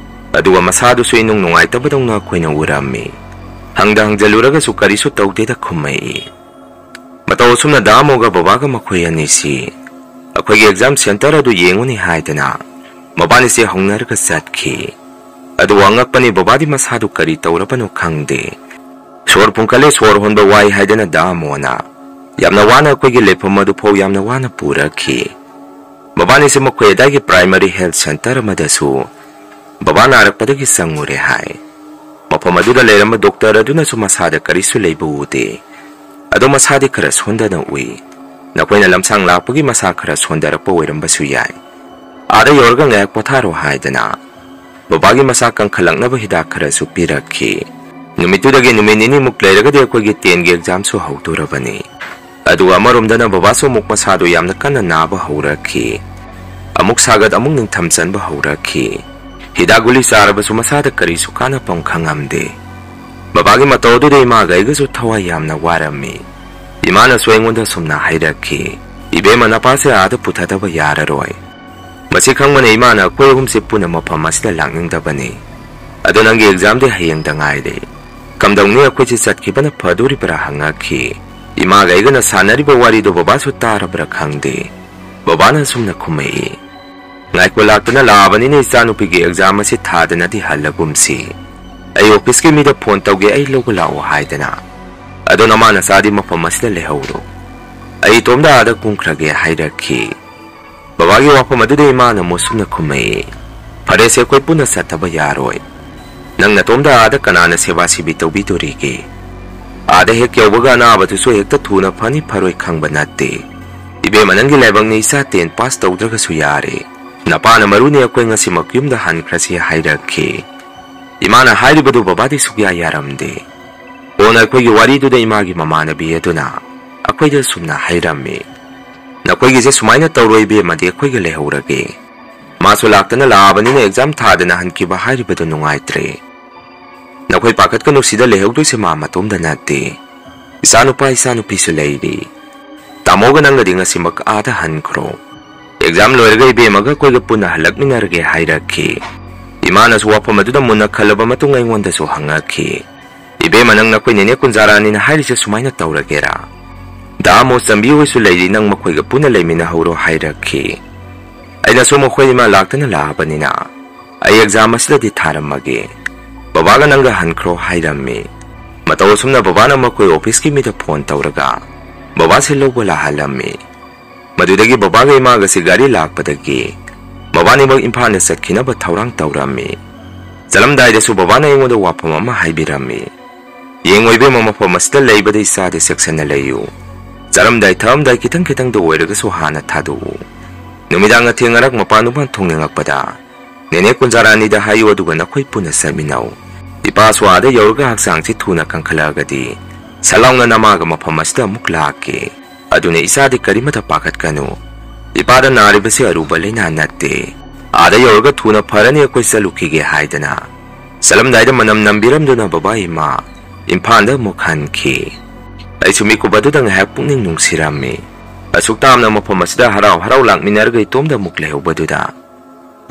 ꯑꯗꯨꯒ ꯃꯁꯥꯗꯨꯁꯨ ꯏꯅꯨꯡ ꯅꯨꯡꯉꯥꯏꯇꯕꯗꯧꯅ ꯑꯩꯈꯣꯏꯅ ꯎꯔꯝꯃꯤ꯫ ꯍꯪꯗ ꯍꯪꯖꯜꯂꯨꯔꯒꯁꯨ ꯀꯔꯤꯁꯨ ꯇꯧꯗꯦꯗ ꯈꯨꯝꯃꯛꯏ꯫ ꯃꯇꯧ ꯑꯁꯨꯝꯅ ꯗꯥꯃꯣꯒ ꯕꯕꯥꯒ ꯃꯈꯣꯏ ꯑꯅꯤꯁꯤ ꯑꯩꯈꯣꯏꯒꯤ exam center ꯑꯗꯨ ꯌꯦꯡꯉꯨꯅꯤ ꯍꯥꯏꯗꯅ ꯃꯕꯥꯅꯤꯁꯦ ꯍꯧꯅꯔꯒ ꯆꯠꯈꯤ꯫ ꯑꯗꯨꯕꯨ ꯑꯉꯛꯄꯅꯤ, ꯕꯕꯥꯗꯤ ꯃꯁꯥꯗꯨ ꯀꯔꯤ ꯇꯧꯔꯕꯅꯣ ꯈꯪꯗꯦ꯫ "ꯁꯣꯔ ꯐꯨꯟꯀꯠꯂꯦ, ꯁꯣꯔ ꯍꯣꯟꯕ ꯋꯥꯏ" ꯍꯥꯏꯗꯅ ꯗꯥꯃꯣꯅ ꯌꯥꯝꯅ ꯋꯥꯅ ꯑꯩꯈꯣꯏꯒꯤ ꯂꯩꯐꯝ ꯑꯗꯨ ꯐꯥꯎ ꯌꯥꯝꯅ ꯋꯥꯅ ꯄꯨꯔꯛꯈꯤ꯫ ꯃꯕꯥꯅꯤꯁꯦ ꯃꯈꯣꯏ ꯑꯗꯥꯏꯒꯤ primary health center ꯑꯃꯗꯁꯨ ꯕꯕꯥ ꯅꯥꯔꯛꯄꯗꯒꯤ ꯆꯪꯉꯨꯔꯦ ꯍꯥꯏ꯫ ꯃꯐꯝ ꯑꯗꯨꯗ ꯂꯩꯔꯝꯕ doctor ꯑꯗꯨꯅꯁꯨ ꯃꯁꯥꯗ ꯀꯔꯤꯁꯨ ꯂꯩꯕ ꯎꯗꯦ꯫ ꯑꯗꯣ ꯃꯁꯥꯗꯤ ꯈꯔ ꯁꯣꯟꯗꯅ ꯎꯏ꯫ ꯅꯈꯣꯏꯅ ꯂꯝꯁꯥꯡ ꯂꯥꯛꯄꯒꯤ ꯃꯁꯥ ꯈꯔ ꯁꯣꯟꯗꯔꯛꯄ ꯑꯣꯏꯔꯝꯕꯁꯨ ꯌꯥꯏ꯫ ꯑꯥꯗ ꯌꯧꯔꯒ ꯉꯥꯏꯍꯥꯛ ꯄꯣꯊꯥꯔꯣ ꯍꯥꯏꯗꯅ ꯕꯕꯥꯒꯤ ꯃꯁꯥ ꯀꯟꯈꯠꯂꯛꯅꯕ ꯍꯤꯗꯥꯛ ꯈꯔꯁꯨ ꯄꯤꯔꯛꯈꯤ꯫ ꯅꯨꯃꯤꯠꯇꯨꯗꯒꯤ ꯅꯨꯃꯤꯠ ꯅꯤꯅꯤꯃꯨꯛ ꯂꯩꯔꯒꯗꯤ ꯑꯩꯈꯣꯏꯒꯤ tenꯒꯤ examꯁꯨ ꯍꯧꯗꯣꯔꯕꯅꯤ꯫ ꯑꯗꯨꯒ ꯑꯃꯔꯣꯝꯗꯅ ꯕꯕꯥꯁꯨ ꯑꯃꯨꯛ ꯃꯁꯥꯗꯨ ꯌꯥꯝꯅ ꯀꯟꯅ ꯅꯥꯕ ꯍꯧꯔꯛꯈꯤ꯫ ꯑꯃꯨꯛ ꯁꯥꯒꯠ, ꯑꯃꯨꯛ ꯅꯤꯡꯊꯝ ꯆꯟꯕ ꯍꯧꯔꯛꯈꯤ꯫ ꯍꯤꯗꯥꯛ ꯒꯨꯂꯤ ꯆꯥꯔꯕꯁꯨ ꯃꯁꯥꯗ ꯀꯔꯤꯁꯨ ꯀꯥꯟꯅꯐꯝ ꯈꯪꯉꯝꯗꯦ꯫ ꯕꯕꯥꯒꯤ ꯃꯇꯧ ꯑꯗꯨꯗ ꯏꯃꯥꯒ ꯑꯩꯒꯁꯨ ꯊꯋꯥꯏ ꯌꯥꯝꯅ ꯋꯥꯔꯝꯃꯤ꯫ ꯏꯃꯥꯅꯁꯨ ꯑꯩꯉꯣꯟꯗ ꯑꯁꯨꯝꯅ ꯍꯥꯏꯔꯛꯈꯤ, "ꯏꯕꯦꯝꯃ, ꯅꯄꯥꯁꯦ ꯑꯥꯗ ꯄꯨꯊꯗꯕ ꯌꯥꯔꯔꯣꯏ꯫ ꯃꯁꯤ ꯈꯪꯕꯅ ꯏꯃꯥꯅ ꯑꯩꯈꯣꯏ ꯑꯍꯨꯝꯁꯦ ꯄꯨꯟꯅ ꯃꯐꯝ ꯑꯁꯤꯗ ꯂꯥꯛꯅꯤꯡꯗꯕꯅꯤ꯫ ꯑꯗꯣ ꯅꯪꯒꯤ examꯗꯤ ꯍꯌꯦꯡꯗ ꯉꯥꯏꯔꯦ꯫ ꯀꯝꯗꯧꯅꯤ, ꯑꯩꯈꯣꯏꯁꯦ ꯆꯠꯈꯤꯕꯅ ꯐꯗꯣꯔꯤꯕ꯭ꯔꯥ?" ꯍꯪꯉꯛꯈꯤ꯫ ꯏꯃꯥꯒ ꯑꯩꯒꯅ ꯁꯥꯟꯅꯔꯤꯕ ꯋꯥꯔꯤꯗꯨ ꯕꯕꯥꯁꯨ ꯇꯥꯔꯕ꯭ꯔꯥ ꯈꯪꯗꯦ꯫ ꯕꯕꯥꯅ ꯑꯁꯨꯝꯅ ꯈꯨꯝꯃꯛꯏ, "ꯉꯥꯏꯈꯣ, ꯂꯥꯛꯇꯅ ꯂꯥꯛꯑꯕꯅꯤꯅ ꯏꯆꯥꯅꯨꯄꯤꯒꯤ exam ꯑꯁꯤ ꯊꯥꯗꯅꯗꯤ ꯍꯜꯂꯒꯨꯝꯁꯤ꯫ ꯑꯩ officeꯀꯤ ꯃꯤꯗ phone ꯇꯧꯒꯦ, ꯑꯩ ꯂꯧꯕ ꯂꯥꯛꯑꯣ ꯍꯥꯏꯗꯅ꯫ ꯑꯗꯣ ꯅꯃꯥ ꯅꯆꯥꯗꯤ ꯃꯐꯝ ꯑꯁꯤꯗ ꯂꯩꯍꯧꯔꯣ꯫ ꯑꯩ ꯏꯇꯣꯝꯗ ꯑꯥꯗ ꯀꯨꯝꯈ꯭ꯔꯒꯦ" ꯍꯥꯏꯔꯛꯈꯤ꯫ ꯕꯕꯥꯒꯤ ꯋꯥꯐꯝ ꯑꯗꯨꯗ ꯏꯃꯥꯅ ꯑꯃꯨꯛ ꯁꯨꯝꯅ ꯈꯨꯝꯃꯛꯏ, "ꯐꯔꯦꯁꯦ, ꯑꯩꯈꯣꯏ ꯄꯨꯟꯅ ꯆꯠꯇꯕ ꯌꯥꯔꯣꯏ꯫ ꯅꯪ ꯅꯇꯣꯝꯗ ꯑꯥꯗ ꯀꯅꯥꯅ ꯁꯦꯕꯥ ꯁꯤꯕꯤ ꯇꯧꯕꯤꯗꯣꯔꯤꯒꯦ?" ꯑꯥꯗ ꯍꯦꯛ ꯌꯧꯕꯒ ꯑꯅꯥꯕꯗꯨꯁꯨ ꯍꯦꯛꯇ ꯊꯨꯅ ꯐꯅꯤ ꯐꯔꯣꯏ ꯈꯪꯕ ꯅꯠꯇꯦ꯫ "ꯏꯕꯦꯝꯃ, ꯅꯪꯒꯤ ꯂꯥꯏꯕꯛꯅꯤ, ꯏꯆꯥ ten pass ꯇꯧꯗ꯭ꯔꯒꯁꯨ ꯌꯥꯔꯦ꯫ ꯅꯄꯥꯅ ꯃꯔꯨꯅꯤ, ꯑꯩꯈꯣꯏ ꯉꯁꯤꯃꯛ ꯌꯨꯝꯗ ꯍꯟꯈ꯭ꯔꯁꯤ" ꯍꯥꯏꯔꯛꯈꯤ꯫ ꯏꯃꯥꯅ ꯍꯥꯏꯔꯤꯕꯗꯨ ꯕꯕꯥꯗꯤ ꯁꯨꯛꯌꯥ ꯌꯥꯔꯝꯗꯦ꯫ ꯀꯣꯟꯅ ꯑꯩꯈꯣꯏꯒꯤ ꯋꯥꯔꯤꯗꯨꯗ ꯏꯃꯥꯒꯤ ꯃꯃꯥꯟꯅꯕꯤ ꯑꯗꯨꯅ ꯑꯩꯈꯣꯏꯗ ꯑꯁꯨꯝꯅ ꯍꯥꯏꯔꯝꯃꯤ, "ꯅꯈꯣꯏꯒꯤꯁꯦ ꯁꯨꯃꯥꯏꯅ ꯇꯧꯔꯣꯏ, ꯏꯕꯦꯝꯃꯗꯤ ꯑꯩꯈꯣꯏꯒ ꯂꯩꯍꯧꯔꯒꯦ꯫ ꯃꯥꯁꯨ ꯂꯥꯛꯇꯅ ꯂꯥꯛꯑꯕꯅꯤꯅ exam ꯊꯥꯗꯅ ꯍꯟꯈꯤꯕ ꯍꯥꯏꯔꯤꯕꯗꯨ ꯅꯨꯡꯉꯥꯏꯇ꯭ꯔꯦ꯫ ꯅꯈꯣꯏ ꯄꯥꯈꯠꯀꯅꯨ, ꯁꯤꯗ ꯂꯩꯍꯧꯗꯣꯏꯁꯦ ꯃꯥ ꯃꯇꯣꯝꯗ ꯅꯠꯇꯦ꯫ ꯏꯆꯥꯅꯨꯄꯥ ꯏꯆꯥꯅꯨꯄꯤꯁꯨ ꯂꯩꯔꯤ꯫ ꯇꯥꯃꯣꯒ ꯅꯪꯒꯗꯤ ꯉꯁꯤꯃꯛ ꯑꯥꯗ ꯍꯟꯈ꯭ꯔꯣ꯫ Exam ꯂꯣꯏꯔꯒ ꯏꯕꯦꯝꯃꯒ ꯑꯩꯈꯣꯏꯒ ꯄꯨꯟꯅ ꯍꯜꯂꯛꯃꯤꯟꯅꯔꯒꯦ" ꯍꯥꯏꯔꯛꯈꯤ꯫ ꯏꯃꯥꯅꯁꯨ ꯋꯥꯐꯝ ꯑꯗꯨꯗ ꯃꯨꯟꯅ ꯈꯜꯂꯕ ꯃꯇꯨꯡ ꯑꯩꯉꯣꯟꯗꯁꯨ ꯍꯪꯉꯛꯈꯤ, "ꯏꯕꯦꯝꯃ, ꯅꯪ ꯅꯈꯣꯏ ꯅꯦꯅꯦ ꯀꯨꯟꯖꯥꯔꯥꯅꯤꯅ ꯍꯥꯏꯔꯤꯁꯦ ꯁꯨꯃꯥꯏꯅ ꯇꯧꯔꯒꯦꯔꯥ? ꯗꯥ ꯑꯃꯣ, ꯆꯝꯕꯤ ꯍꯣꯏꯁꯨ ꯂꯩꯔꯤ, ꯅꯪ ꯃꯈꯣꯏꯒ ꯄꯨꯟꯅ ꯂꯩꯃꯤꯟꯅꯍꯧꯔꯣ" ꯍꯥꯏꯔꯛꯈꯤ꯫ ꯑꯩꯅꯁꯨ ꯃꯈꯣꯏ ꯏꯃꯥ ꯂꯥꯛꯇꯅ ꯂꯥꯛꯑꯕꯅꯤꯅ ꯑꯩ exam ꯑꯁꯤꯗꯗꯤ ꯊꯥꯔꯝꯃꯒꯦ, ꯕꯕꯥꯒ ꯅꯪꯒ ꯍꯟꯈ꯭ꯔꯣ ꯍꯥꯏꯔꯝꯃꯤ꯫ ꯃꯇꯧ ꯑꯁꯨꯝꯅ ꯕꯕꯥꯅ ꯃꯈꯣꯏ officeꯀꯤ ꯃꯤꯗ phone ꯇꯧꯔꯒ ꯕꯕꯥꯁꯦ ꯂꯧꯕ ꯂꯥꯛꯍꯜꯂꯝꯃꯤ꯫ ꯃꯗꯨꯗꯒꯤ ꯕꯕꯥꯒ ꯏꯃꯥꯒꯁꯤ ꯒꯥꯔꯤ ꯂꯥꯛꯄꯗꯒꯤ ꯃꯕꯥꯅꯤꯃꯛ ꯏꯝꯐꯥꯜꯗ ꯆꯠꯈꯤꯅꯕ ꯊꯧꯔꯥꯡ ꯇꯧꯔꯝꯃꯤ꯫ ꯆꯠꯂꯝꯗꯥꯏꯗꯁꯨ ꯕꯕꯥꯅ ꯑꯩꯉꯣꯟꯗ ꯋꯥꯐꯝ ꯑꯃ ꯍꯥꯏꯕꯤꯔꯝꯃꯤ, "ꯌꯦꯡꯉꯣ ꯏꯕꯦꯝꯃ, ꯃꯐꯝ ꯑꯁꯤꯗ ꯂꯩꯕꯗ ꯏꯆꯥꯗꯤ ꯆꯦꯛꯁꯤꯟꯅ ꯂꯩꯌꯨ꯫ ꯆꯥꯔꯝꯗꯥꯏ ꯊꯛꯑꯝꯗꯥꯏ ꯈꯤꯇꯪ ꯈꯤꯇꯪꯗ ꯑꯣꯏꯔꯒꯁꯨ ꯍꯥꯟꯅ ꯊꯥꯗꯣꯛꯎ꯫ ꯅꯨꯃꯤꯗꯥꯡ ꯑꯊꯦꯡ ꯑꯔꯥꯛ ꯃꯄꯥꯟ ꯃꯄꯥꯟ ꯊꯣꯛꯅꯤꯡꯉꯛꯄꯗ ꯅꯦꯅꯦ ꯀꯨꯟꯖꯥꯔꯥꯅꯤꯗ ꯍꯥꯏꯌꯨ, ꯑꯗꯨꯒ ꯅꯈꯣꯏ ꯄꯨꯟꯅ ꯆꯠꯃꯤꯟꯅꯧ꯫ ꯏꯄꯥꯁꯨ ꯑꯥꯗ ꯌꯧꯔꯒ ꯍꯛꯆꯥꯡꯁꯤ ꯊꯨꯅ ꯀꯟꯈꯠꯂꯛꯑꯒꯗꯤ ꯁꯠ ꯂꯥꯎꯅ ꯅꯃꯥꯒ ꯃꯐꯝ ꯑꯁꯤꯗ ꯑꯃꯨꯛ ꯂꯥꯛꯀꯦ꯫ ꯑꯗꯨꯅ ꯏꯆꯥꯗꯤ ꯀꯔꯤꯃꯇ ꯄꯥꯈꯠꯀꯅꯨ꯫ ꯏꯄꯥꯗ ꯅꯥꯔꯤꯕꯁꯤ ꯑꯔꯨꯕ ꯂꯩꯅꯥ ꯅꯠꯇꯦ꯫ ꯑꯥꯗ ꯌꯧꯔꯒ ꯊꯨꯅ ꯐꯔꯅꯤ, ꯑꯩꯈꯣꯏ ꯆꯠꯂꯨꯈꯤꯒꯦ" ꯍꯥꯏꯗꯅ ꯆꯠꯂꯝꯗꯥꯏꯗ ꯃꯅꯝ ꯅꯝꯕꯤꯔꯝꯗꯨꯅ ꯕꯕꯥ ꯏꯃꯥ ꯏꯝꯐꯥꯜꯗ ꯑꯃꯨꯛ ꯍꯟꯈꯤ꯫ ꯑꯩꯁꯨ ꯃꯤꯀꯨꯞ ꯑꯗꯨꯗ ꯉꯥꯏꯍꯥꯛ ꯄꯨꯛꯅꯤꯡ ꯅꯨꯡꯁꯤꯔꯝꯃꯤ꯫ ꯑꯁꯨꯛ ꯇꯥꯝꯅ ꯃꯐꯝ ꯑꯁꯤꯗ ꯍꯔꯥꯎ ꯍꯔꯥꯎ ꯂꯥꯛꯃꯤꯟꯅꯔꯒ ꯏꯇꯣꯝꯗ ꯑꯃꯨꯛ ꯂꯩꯍꯧꯕꯗꯨꯗ꯫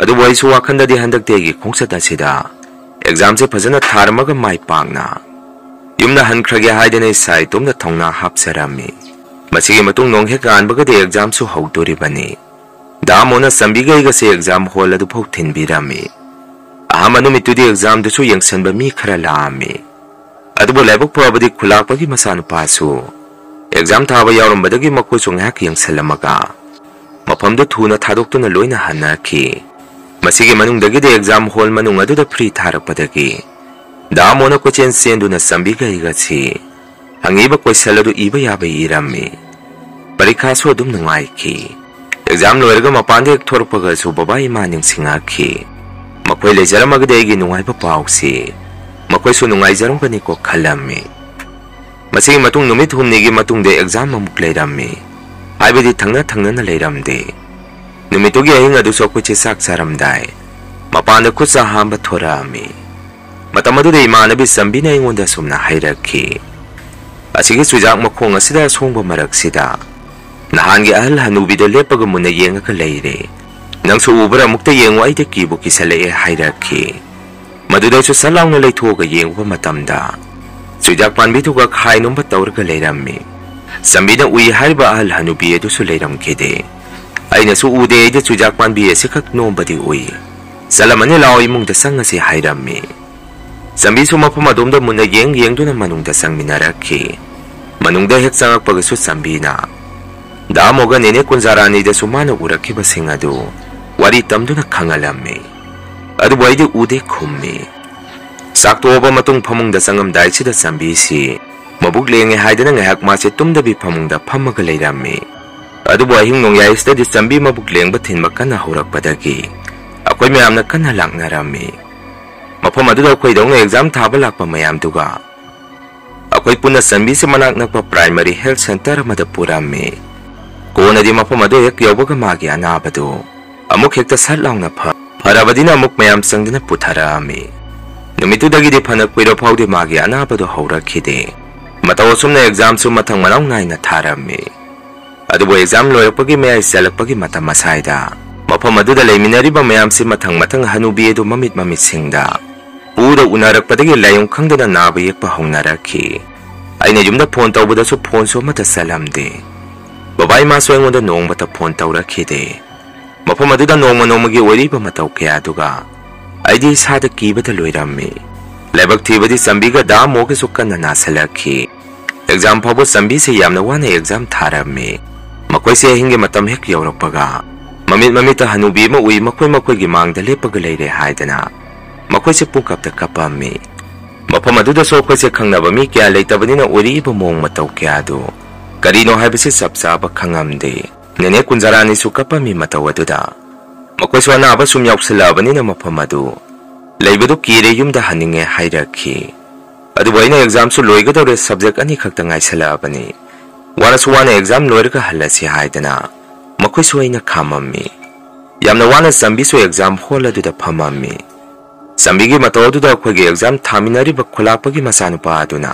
ꯑꯗꯨꯕꯨ ꯑꯩꯁꯨ ꯋꯥꯈꯜꯗꯗꯤ ꯍꯟꯗꯛꯇꯤ ꯑꯩꯒꯤ ꯈꯣꯡꯆꯠ ꯑꯁꯤꯗ examꯁꯦ ꯐꯖꯅ ꯊꯥꯔꯝꯃꯒ ꯃꯥꯏ ꯄꯥꯛꯅ ꯌꯨꯝꯗ ꯍꯟꯈ꯭ꯔꯒꯦ ꯍꯥꯏꯗꯅ ꯏꯁꯥ ꯏꯇꯣꯝꯇ ꯊꯧꯅꯥ ꯍꯥꯞꯆꯔꯝꯃꯤ꯫ ꯃꯁꯤꯒꯤ ꯃꯇꯨꯡ ꯅꯣꯡ ꯍꯦꯛ ꯉꯥꯟꯕꯒꯗꯤ examꯁꯨ ꯍꯧꯗꯣꯔꯤꯕꯅꯤ꯫ ꯗꯥ ꯑꯃꯣꯅ ꯆꯝꯕꯤꯒ ꯑꯩꯒꯁꯦ exam hall ꯑꯗꯨꯐꯥꯎ ꯊꯤꯟꯕꯤꯔꯝꯃꯤ꯫ ꯑꯍꯥꯟꯕ ꯅꯨꯃꯤꯠꯇꯨꯗꯤ examꯗꯨꯁꯨ ꯌꯦꯡꯁꯟꯕ ꯃꯤ ꯈꯔ ꯂꯥꯛꯑꯝꯃꯤ꯫ ꯑꯗꯨꯕꯨ ꯂꯥꯏꯕꯛ ꯐꯕꯗꯤ ꯈꯨꯂꯥꯛꯄꯒꯤ ꯃꯆꯥꯅꯨꯄꯥꯁꯨ exam ꯊꯥꯕ ꯌꯥꯎꯔꯝꯕꯗꯒꯤ ꯃꯈꯣꯏꯁꯨ ꯉꯥꯏꯍꯥꯛ ꯌꯦꯡꯁꯜꯂꯝꯃꯒ ꯃꯐꯝꯗꯨ ꯊꯨꯅ ꯊꯥꯗꯣꯛꯇꯨꯅ ꯂꯣꯏꯅ ꯍꯟꯅꯈꯤ꯫ ꯃꯁꯤꯒꯤ ꯃꯅꯨꯡꯗꯒꯤꯗꯤ exam hall ꯃꯅꯨꯡ ꯑꯗꯨꯗ free ꯊꯥꯔꯛꯄꯗꯒꯤ ꯗꯥ ꯑꯃꯣꯅ ꯀꯣꯏꯆꯦꯟ ꯆꯦꯟꯗꯨꯅ ꯆꯝꯕꯤꯒ ꯑꯩꯒꯁꯤ ꯍꯪꯉꯤꯕ question ꯑꯗꯨ ꯏꯕ ꯌꯥꯕ ꯏꯔꯝꯃꯤ꯫ ꯄꯔꯤꯈꯥꯁꯨ ꯑꯗꯨꯝ ꯅꯨꯡꯉꯥꯏꯈꯤ꯫ Exam ꯂꯣꯏꯔꯒ ꯃꯄꯥꯟꯗ ꯍꯦꯛ ꯊꯣꯔꯛꯄꯒꯁꯨ ꯕꯕꯥ ꯏꯃꯥ ꯅꯤꯡꯁꯤꯡꯉꯛꯈꯤ꯫ ꯃꯈꯣꯏ ꯂꯩꯖꯔꯝꯃꯒꯗꯤ ꯑꯩꯒꯤ ꯅꯨꯡꯉꯥꯏꯕ ꯄꯥꯎꯁꯤ ꯃꯈꯣꯏꯁꯨ ꯅꯨꯡꯉꯥꯏꯖꯔꯝꯒꯅꯤꯀꯣ ꯈꯜꯂꯝꯃꯤ꯫ ꯃꯁꯤꯒꯤ ꯃꯇꯨꯡ ꯅꯨꯃꯤꯠ ꯍꯨꯝꯅꯤꯒꯤ ꯃꯇꯨꯡꯗ exam ꯑꯃꯨꯛ ꯂꯩꯔꯝꯃꯤ꯫ ꯍꯥꯏꯕꯗꯤ ꯊꯪꯅ ꯊꯪꯅꯅ ꯂꯩꯔꯝꯗꯦ꯫ ꯅꯨꯃꯤꯠꯇꯨꯒꯤ ꯑꯍꯤꯡ ꯑꯗꯨꯁꯨ ꯑꯩꯈꯣꯏꯁꯦ ꯆꯥꯛ ꯆꯥꯔꯝꯗꯥꯏ ꯃꯄꯥꯟꯗ ꯈꯨꯠ ꯁꯥ ꯍꯥꯝꯕ ꯊꯣꯔꯛꯑꯝꯃꯤ꯫ ꯃꯇꯝ ꯑꯗꯨꯗ ꯏꯃꯥꯟꯅꯕꯤ ꯆꯝꯕꯤꯅ ꯑꯩꯉꯣꯟꯗ ꯑꯁꯨꯝꯅ ꯍꯥꯏꯔꯛꯈꯤ, "ꯑꯁꯤꯒꯤ ꯆꯨꯖꯥꯛ ꯃꯈꯣꯡ ꯑꯁꯤꯗ ꯑꯁꯣꯡꯕ ꯃꯔꯛꯁꯤꯗ ꯅꯍꯥꯟꯒꯤ ꯑꯍꯜ ꯍꯅꯨꯕꯤꯗꯣ ꯂꯦꯞꯄꯒ ꯃꯨꯟꯅ ꯌꯦꯡꯉꯒ ꯂꯩꯔꯦ꯫ ꯅꯪꯁꯨ ꯎꯕ꯭ꯔꯥ? ꯑꯃꯨꯛꯇ ꯌꯦꯡꯉꯨ, ꯑꯩꯗꯤ ꯀꯤꯕꯨ ꯀꯤꯁꯜꯂꯛꯑꯦ" ꯍꯥꯏꯔꯛꯈꯤ꯫ ꯃꯗꯨꯗꯩꯁꯨ ꯁꯠ ꯂꯥꯎꯅ ꯂꯩꯊꯣꯛꯑꯒ ꯌꯦꯡꯉꯨꯕ ꯃꯇꯝꯗ ꯆꯨꯖꯥꯛ ꯄꯥꯝꯕꯤꯗꯨꯒ ꯈꯥꯏ ꯅꯣꯝꯕ ꯇꯧꯔꯒ ꯂꯩꯔꯝꯃꯤ꯫ ꯆꯝꯕꯤꯅ ꯎꯏ ꯍꯥꯏꯔꯤꯕ ꯑꯍꯜ ꯍꯅꯨꯕꯤ ꯑꯗꯨꯁꯨ ꯂꯩꯔꯝꯈꯤꯗꯦ꯫ ꯑꯩꯅꯁꯨ ꯎꯗꯦ, ꯑꯩꯗꯤ ꯆꯨꯖꯥꯛ ꯄꯥꯝꯕꯤ ꯑꯁꯤꯈꯛ ꯅꯣꯝꯕꯗꯤ ꯎꯏ꯫ "ꯆꯠꯂꯝꯃꯅꯤ, ꯂꯥꯛꯑꯣ ꯏꯃꯨꯡꯗ ꯆꯪꯉꯁꯤ" ꯍꯥꯏꯔꯝꯃꯤ꯫ ꯆꯝꯕꯤꯁꯨ ꯃꯐꯝ ꯑꯗꯣꯝꯗ ꯃꯨꯟꯅ ꯌꯦꯡ ꯌꯦꯡꯗꯨꯅ ꯃꯅꯨꯡꯗ ꯆꯪꯃꯤꯟꯅꯔꯛꯈꯤ꯫ ꯃꯅꯨꯡꯗ ꯍꯦꯛ ꯆꯪꯉꯛꯄꯒꯁꯨ ꯆꯝꯕꯤꯅ ꯗꯥ ꯃꯣꯒꯟ, ꯏꯅꯦ ꯀꯨꯟꯖꯥꯔꯥꯅꯤꯗꯁꯨ ꯃꯥꯅ ꯎꯔꯛꯈꯤꯕꯁꯤꯡ ꯑꯗꯨ ꯋꯥꯔꯤ ꯇꯝꯗꯨꯅ ꯈꯪꯍꯜꯂꯝꯃꯤ꯫ ꯑꯗꯨꯕꯨ ꯑꯩꯗꯤ ꯎꯗꯦ ꯈꯨꯝꯃꯤ꯫ ꯆꯥꯛ ꯇꯣꯛꯑꯕ ꯃꯇꯨꯡ ꯐꯃꯨꯡꯗ ꯆꯪꯉꯝꯗꯥꯏꯁꯤꯗ ꯆꯝꯕꯤꯁꯤ ꯃꯕꯨꯛ ꯂꯦꯡꯉꯦ ꯍꯥꯏꯗꯅ ꯉꯥꯏꯍꯥꯛ ꯃꯥꯁꯦ ꯇꯨꯝꯗꯕꯤ ꯐꯃꯨꯡꯗ ꯐꯝꯃꯒ ꯂꯩꯔꯝꯃꯤ꯫ ꯑꯗꯨꯕꯨ ꯑꯍꯤꯡ ꯅꯣꯡꯌꯥꯏꯁꯤꯗꯗꯤ ꯆꯝꯕꯤ ꯃꯕꯨꯛ ꯂꯦꯡꯕ ꯊꯤꯟꯕ ꯀꯟꯅ ꯍꯧꯔꯛꯄꯗꯒꯤ ꯑꯩꯈꯣꯏ ꯃꯌꯥꯝꯅ ꯀꯟꯅ ꯂꯥꯛꯅꯔꯝꯃꯤ꯫ ꯃꯐꯝ ꯑꯗꯨꯗ ꯑꯩꯈꯣꯏꯗꯧꯅ exam ꯊꯥꯕ ꯂꯥꯛꯄ ꯃꯌꯥꯝꯗꯨꯒ ꯑꯩꯈꯣꯏ ꯄꯨꯟꯅ ꯆꯝꯕꯤꯁꯦ ꯃꯅꯥꯛ ꯅꯛꯄ primary health centre ꯑꯃꯗ ꯄꯨꯔꯝꯃꯤ꯫ ꯀꯣꯟꯅꯗꯤ ꯃꯐꯝ ꯑꯗꯨ ꯍꯦꯛ ꯌꯧꯕꯒ ꯃꯥꯒꯤ ꯑꯅꯥꯕꯗꯨ ꯑꯃꯨꯛ ꯍꯦꯛꯇ ꯁꯠ ꯂꯥꯎꯅ ꯐ-, ꯐꯔꯕꯅꯤꯅ ꯑꯃꯨꯛ ꯃꯌꯥꯝ ꯆꯪꯗꯨꯅ ꯄꯨꯊꯔꯛꯑꯝꯃꯤ꯫ ꯅꯨꯃꯤꯠꯇꯨꯗꯒꯤꯗꯤ ꯐꯅ ꯀꯨꯏꯔ ꯐꯥꯎꯗꯤ ꯃꯥꯒꯤ ꯑꯅꯥꯕꯗꯨ ꯍꯧꯔꯛꯈꯤꯗꯦ꯫ ꯃꯇꯧ ꯑꯁꯨꯝꯅ examꯁꯨ ꯃꯊꯪ ꯃꯅꯥꯎ ꯅꯥꯏꯅ ꯊꯥꯔꯝꯃꯤ꯫ ꯑꯗꯨꯕꯨ exam ꯂꯣꯏꯔꯛꯄꯒꯤ ꯃꯌꯥꯏ ꯆꯜꯂꯛꯄꯒꯤ ꯃꯇꯝ ꯑꯁꯥꯏꯗ ꯃꯐꯝ ꯑꯗꯨꯗ ꯂꯩꯃꯤꯟꯅꯔꯤꯕ ꯃꯌꯥꯝꯁꯤ ꯃꯊꯪ ꯃꯊꯪ ꯍꯅꯨꯕꯤ ꯑꯗꯨ ꯃꯃꯤꯠ ꯃꯃꯤꯠꯁꯤꯡꯗ ꯄꯨꯗ ꯎꯅꯔꯛꯄꯗꯒꯤ ꯂꯥꯏꯑꯣꯡ ꯈꯪꯗꯅ ꯅꯥꯕ ꯌꯦꯛꯄ ꯍꯧꯅꯔꯛꯈꯤ꯫ ꯑꯩꯅ ꯌꯨꯝꯗ phone ꯇꯧꯕꯗꯁꯨ phoneꯁꯨ ꯑꯃꯠꯇ ꯆꯠꯂꯝꯗꯦ꯫ ꯕꯕꯥ ꯏꯃꯥꯁꯨ ꯑꯩꯉꯣꯟꯗ ꯅꯣꯡꯃꯇ phone ꯇꯧꯔꯛꯈꯤꯗꯦ꯫ ꯃꯐꯝ ꯑꯗꯨꯗ ꯅꯣꯡꯃ ꯅꯣꯡꯃꯒꯤ ꯑꯣꯏꯔꯤꯕ ꯃꯇꯧ ꯀꯌꯥꯗꯨꯒ ꯑꯩꯗꯤ ꯏꯁꯥꯗ ꯀꯤꯕꯗ ꯂꯣꯏꯔꯝꯃꯤ꯫ ꯂꯥꯏꯕꯛ ꯊꯤꯕꯗꯤ ꯆꯝꯕꯤꯒ ꯗꯥ ꯃꯣꯒꯁꯨ ꯀꯟꯅ ꯅꯥꯁꯤꯜꯂꯛꯈꯤ꯫ Exam ꯐꯥꯎꯕ ꯆꯝꯕꯤꯁꯦ ꯌꯥꯝꯅ ꯋꯥꯅ exam ꯊꯥꯔꯝꯃꯤ꯫ ꯃꯈꯣꯏꯁꯦ ꯑꯍꯤꯡꯒꯤ ꯃꯇꯝ ꯍꯦꯛ ꯌꯧꯔꯛꯄꯒ ꯃꯃꯤꯠ ꯃꯃꯤꯠꯇ ꯍꯅꯨꯕꯤ ꯑꯃ ꯎꯏ, ꯃꯈꯣꯏ ꯃꯈꯣꯏꯒꯤ ꯃꯥꯡꯗ ꯂꯦꯞꯄꯒ ꯂꯩꯔꯦ ꯍꯥꯏꯗꯅ ꯃꯈꯣꯏꯁꯦ ꯄꯨꯡꯀꯞꯇ ꯀꯞꯄꯝꯃꯤ꯫ ꯃꯐꯝ ꯑꯗꯨꯗꯁꯨ ꯑꯩꯈꯣꯏꯁꯦ ꯈꯪꯅꯕ ꯃꯤ ꯀꯌꯥ ꯂꯩꯇꯕꯅꯤꯅ ꯑꯣꯏꯔꯛꯏꯕ ꯃꯑꯣꯡ ꯃꯇꯧ ꯀꯌꯥꯗꯨ ꯀꯔꯤꯅꯣ ꯍꯥꯏꯕꯁꯤ ꯆꯞ ꯆꯥꯕ ꯈꯪꯉꯝꯗꯦ꯫ ꯅꯦꯅꯦ ꯀꯨꯟꯖꯔꯥꯅꯤꯁꯨ ꯀꯞꯄꯝꯃꯤ ꯃꯇꯧ ꯑꯗꯨꯗ꯫ ꯃꯈꯣꯏꯁꯨ ꯑꯅꯥꯕ ꯁꯨꯝ ꯌꯥꯎꯁꯜꯂꯛꯑꯕꯅꯤꯅ ꯃꯐꯝ ꯑꯗꯨ ꯂꯩꯕꯗꯨ ꯀꯤꯔꯦ, ꯌꯨꯝꯗ ꯍꯟꯅꯤꯡꯉꯦ ꯍꯥꯏꯔꯛꯈꯤ꯫ ꯑꯗꯨꯕꯨ ꯑꯩꯅ examꯁꯨ ꯂꯣꯏꯒꯗꯧꯔꯦ, subject ꯑꯅꯤꯈꯛꯇ ꯉꯥꯏꯁꯜꯂꯛꯑꯕꯅꯤ, ꯋꯥꯔꯁꯨ ꯋꯥꯅ exam ꯂꯣꯏꯔꯒ ꯍꯜꯂꯁꯤ ꯍꯥꯏꯗꯅ ꯃꯈꯣꯏꯁꯨ ꯑꯩꯅ ꯈꯥꯝꯃꯝꯃꯤ꯫ ꯌꯥꯝꯅ ꯋꯥꯅ ꯆꯝꯕꯤꯁꯨ exam hall ꯑꯗꯨꯗ ꯐꯝꯃꯝꯃꯤ꯫ ꯆꯝꯕꯤꯒꯤ ꯃꯇꯧ ꯑꯗꯨꯗ ꯑꯩꯈꯣꯏꯒꯤ exam ꯊꯥꯃꯤꯟꯅꯔꯤꯕ ꯈꯨꯂꯥꯛꯄꯒꯤ ꯃꯆꯥꯅꯨꯄꯥ ꯑꯗꯨꯅ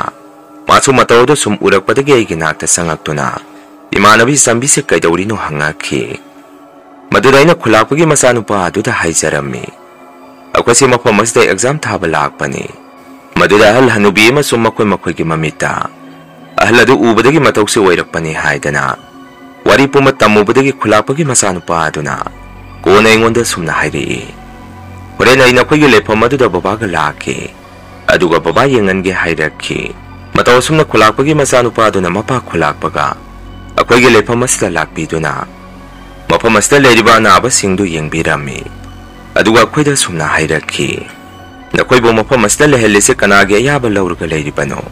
ꯃꯥꯁꯨ ꯃꯇꯧ ꯑꯗꯨ ꯁꯨꯝ ꯎꯔꯛꯄꯗꯒꯤ ꯑꯩꯒꯤ ꯅꯥꯛꯇ ꯆꯪꯉꯛꯇꯨꯅ, "ꯏꯃꯥꯟꯅꯕꯤ ꯆꯝꯕꯤꯁꯦ ꯀꯩꯗꯧꯔꯤꯅꯣ?" ꯍꯪꯉꯛꯈꯤ꯫ ꯃꯗꯨꯗ ꯑꯩꯅ ꯈꯨꯂꯥꯛꯄꯒꯤ ꯃꯆꯥꯅꯨꯄꯥ ꯑꯗꯨꯗ ꯍꯥꯏꯖꯔꯝꯃꯤ, "ꯑꯩꯈꯣꯏꯁꯦ ꯃꯐꯝ ꯑꯁꯤꯗ exam ꯊꯥꯕ ꯂꯥꯛꯄꯅꯤ꯫ ꯃꯗꯨꯗ ꯑꯍꯜ ꯍꯅꯨꯕꯤ ꯑꯃꯁꯨ ꯃꯈꯣꯏ ꯃꯈꯣꯏꯒꯤ ꯃꯃꯤꯠꯇ ꯑꯍꯜ ꯑꯗꯨ ꯎꯕꯗꯒꯤ ꯃꯇꯧꯁꯦ ꯑꯣꯏꯔꯛꯄꯅꯤ" ꯍꯥꯏꯗꯅ ꯋꯥꯔꯤ ꯄꯨꯝꯕ ꯇꯝꯃꯨꯕꯗꯒꯤ ꯈꯨꯂꯥꯛꯄꯒꯤ ꯃꯆꯥꯅꯨꯄꯥ ꯑꯗꯨꯅ ꯀꯣꯟꯅ ꯑꯩꯉꯣꯟꯗ ꯁꯨꯝꯅ ꯍꯥꯏꯔꯛꯏ, "ꯍꯣꯔꯦꯟ ꯑꯩ ꯅꯈꯣꯏꯒꯤ ꯂꯩꯐꯝ ꯑꯗꯨꯗ ꯕꯕꯥꯒ ꯂꯥꯛꯀꯦ, ꯑꯗꯨꯒ ꯕꯕꯥ ꯌꯦꯡꯍꯟꯒꯦ" ꯍꯥꯏꯔꯛꯈꯤ꯫ ꯃꯇꯧ ꯑꯁꯨꯝꯅ ꯈꯨꯂꯥꯛꯄꯒꯤ ꯃꯆꯥꯅꯨꯄꯥ ꯑꯗꯨꯅ ꯃꯄꯥ ꯈꯨꯂꯥꯛꯄꯒ ꯑꯩꯈꯣꯏꯒꯤ ꯂꯩꯐꯝ ꯑꯁꯤꯗ ꯂꯥꯛꯄꯤꯗꯨꯅ ꯃꯐꯝ ꯑꯁꯤꯗ ꯂꯩꯔꯤꯕ ꯑꯅꯥꯕꯁꯤꯡꯗꯨ ꯌꯦꯡꯕꯤꯔꯝꯃꯤ꯫ ꯑꯗꯨꯒ ꯑꯩꯈꯣꯏꯗ ꯁꯨꯝꯅ ꯍꯥꯏꯔꯛꯈꯤ, "ꯅꯈꯣꯏꯕꯨ ꯃꯐꯝ ꯑꯁꯤꯗ ꯂꯩꯍꯜꯂꯤꯁꯦ ꯀꯅꯥꯒꯤ ꯑꯌꯥꯕ ꯂꯧꯔꯒ ꯂꯩꯔꯤꯕꯅꯣ?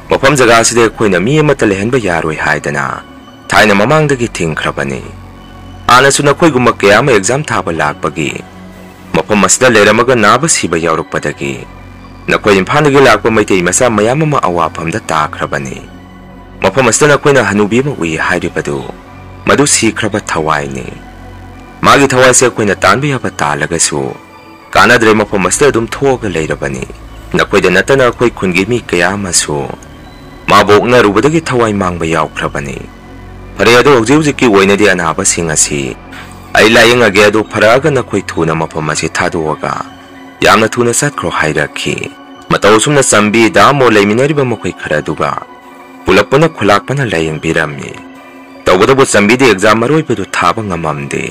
ꯃꯐꯝ ꯖꯒꯥ ꯑꯁꯤꯗ ꯑꯩꯈꯣꯏꯅ ꯃꯤ ꯑꯃꯠꯇ ꯂꯩꯍꯟꯕ ꯌꯥꯔꯣꯏ" ꯍꯥꯏꯗꯅ ꯊꯥꯏꯅ ꯃꯃꯥꯡꯗꯒꯤ ꯊꯤꯡꯈ꯭ꯔꯕꯅꯤ꯫ ꯍꯥꯟꯅꯁꯨ ꯅꯈꯣꯏꯒꯨꯝꯕ ꯀꯌꯥ ꯑꯃ exam ꯊꯥꯕ ꯂꯥꯛꯄꯒꯤ ꯃꯐꯝ ꯑꯁꯤꯗ ꯂꯩꯔꯝꯃꯒ ꯅꯥꯕ ꯁꯤꯕ ꯌꯥꯎꯔꯛꯄꯗꯒꯤ ꯅꯈꯣꯏ ꯏꯝꯐꯥꯜꯗꯒꯤ ꯂꯥꯛꯄ ꯃꯩꯇꯩ ꯃꯆꯥ ꯃꯌꯥꯝ ꯑꯃ ꯑꯋꯥꯐꯝꯗ ꯇꯥꯈ꯭ꯔꯕꯅꯤ꯫ ꯃꯐꯝ ꯑꯁꯤꯗ ꯅꯈꯣꯏꯅ ꯍꯅꯨꯕꯤ ꯑꯃ ꯎꯏ ꯍꯥꯏꯔꯤꯕꯗꯨ, ꯃꯗꯨ ꯁꯤꯈ꯭ꯔꯕ ꯊꯋꯥꯏꯅꯤ꯫ ꯃꯥꯒꯤ ꯊꯋꯥꯏꯁꯦ ꯑꯩꯈꯣꯏꯅ ꯇꯥꯟꯕ ꯌꯥꯕ ꯇꯥꯜꯂꯒꯁꯨ ꯀꯥꯟꯅꯗ꯭ꯔꯦ, ꯃꯐꯝ ꯑꯁꯤꯗ ꯑꯗꯨꯝ ꯊꯣꯛꯑꯒ ꯂꯩꯔꯕꯅꯤ꯫ ꯅꯈꯣꯏꯗ ꯅꯠꯇꯅ ꯑꯩꯈꯣꯏ ꯈꯨꯟꯒꯤ ꯃꯤ ꯀꯌꯥ ꯑꯃꯁꯨ ꯃꯥꯕꯨ ꯑꯣꯛꯅꯔꯨꯕꯗꯒꯤ ꯊꯋꯥꯏ ꯃꯥꯡꯕ ꯌꯥꯎꯈ꯭ꯔꯕꯅꯤ꯫ ꯐꯔꯦ, ꯑꯗꯣ ꯍꯧꯖꯤꯛ ꯍꯧꯖꯤꯛꯀꯤ ꯑꯣꯏꯅꯗꯤ ꯑꯅꯥꯕꯁꯤꯡ ꯑꯁꯤ ꯑꯩ ꯂꯥꯌꯦꯡꯉꯒꯦ, ꯑꯗꯨ ꯐꯔꯛꯑꯒ ꯅꯈꯣꯏ ꯊꯨꯅ ꯃꯐꯝ ꯑꯁꯤ ꯊꯥꯗꯣꯛꯑꯒ ꯌꯥꯝꯅ ꯊꯨꯅ ꯆꯠꯈ꯭ꯔꯣ ꯍꯥꯏꯔꯛꯈꯤ꯫ ꯃꯇꯧ ꯑꯁꯨꯝꯅ ꯆꯝꯕꯤ, ꯗꯥ ꯑꯃꯣ ꯂꯩꯃꯤꯟꯅꯔꯤꯕ ꯃꯈꯣꯏ ꯈꯔ ꯑꯗꯨꯒ ꯄꯨꯂꯞ ꯄꯨꯟꯅ ꯈꯨꯂꯥꯛꯄꯅ ꯂꯥꯌꯦꯡꯕꯤꯔꯝꯃꯤ꯫ ꯇꯧꯕꯇꯕꯨ ꯆꯝꯕꯤꯗꯤ exam ꯑꯔꯣꯏꯕꯗꯨ ꯊꯥꯕ ꯉꯝꯃꯝꯗꯦ꯫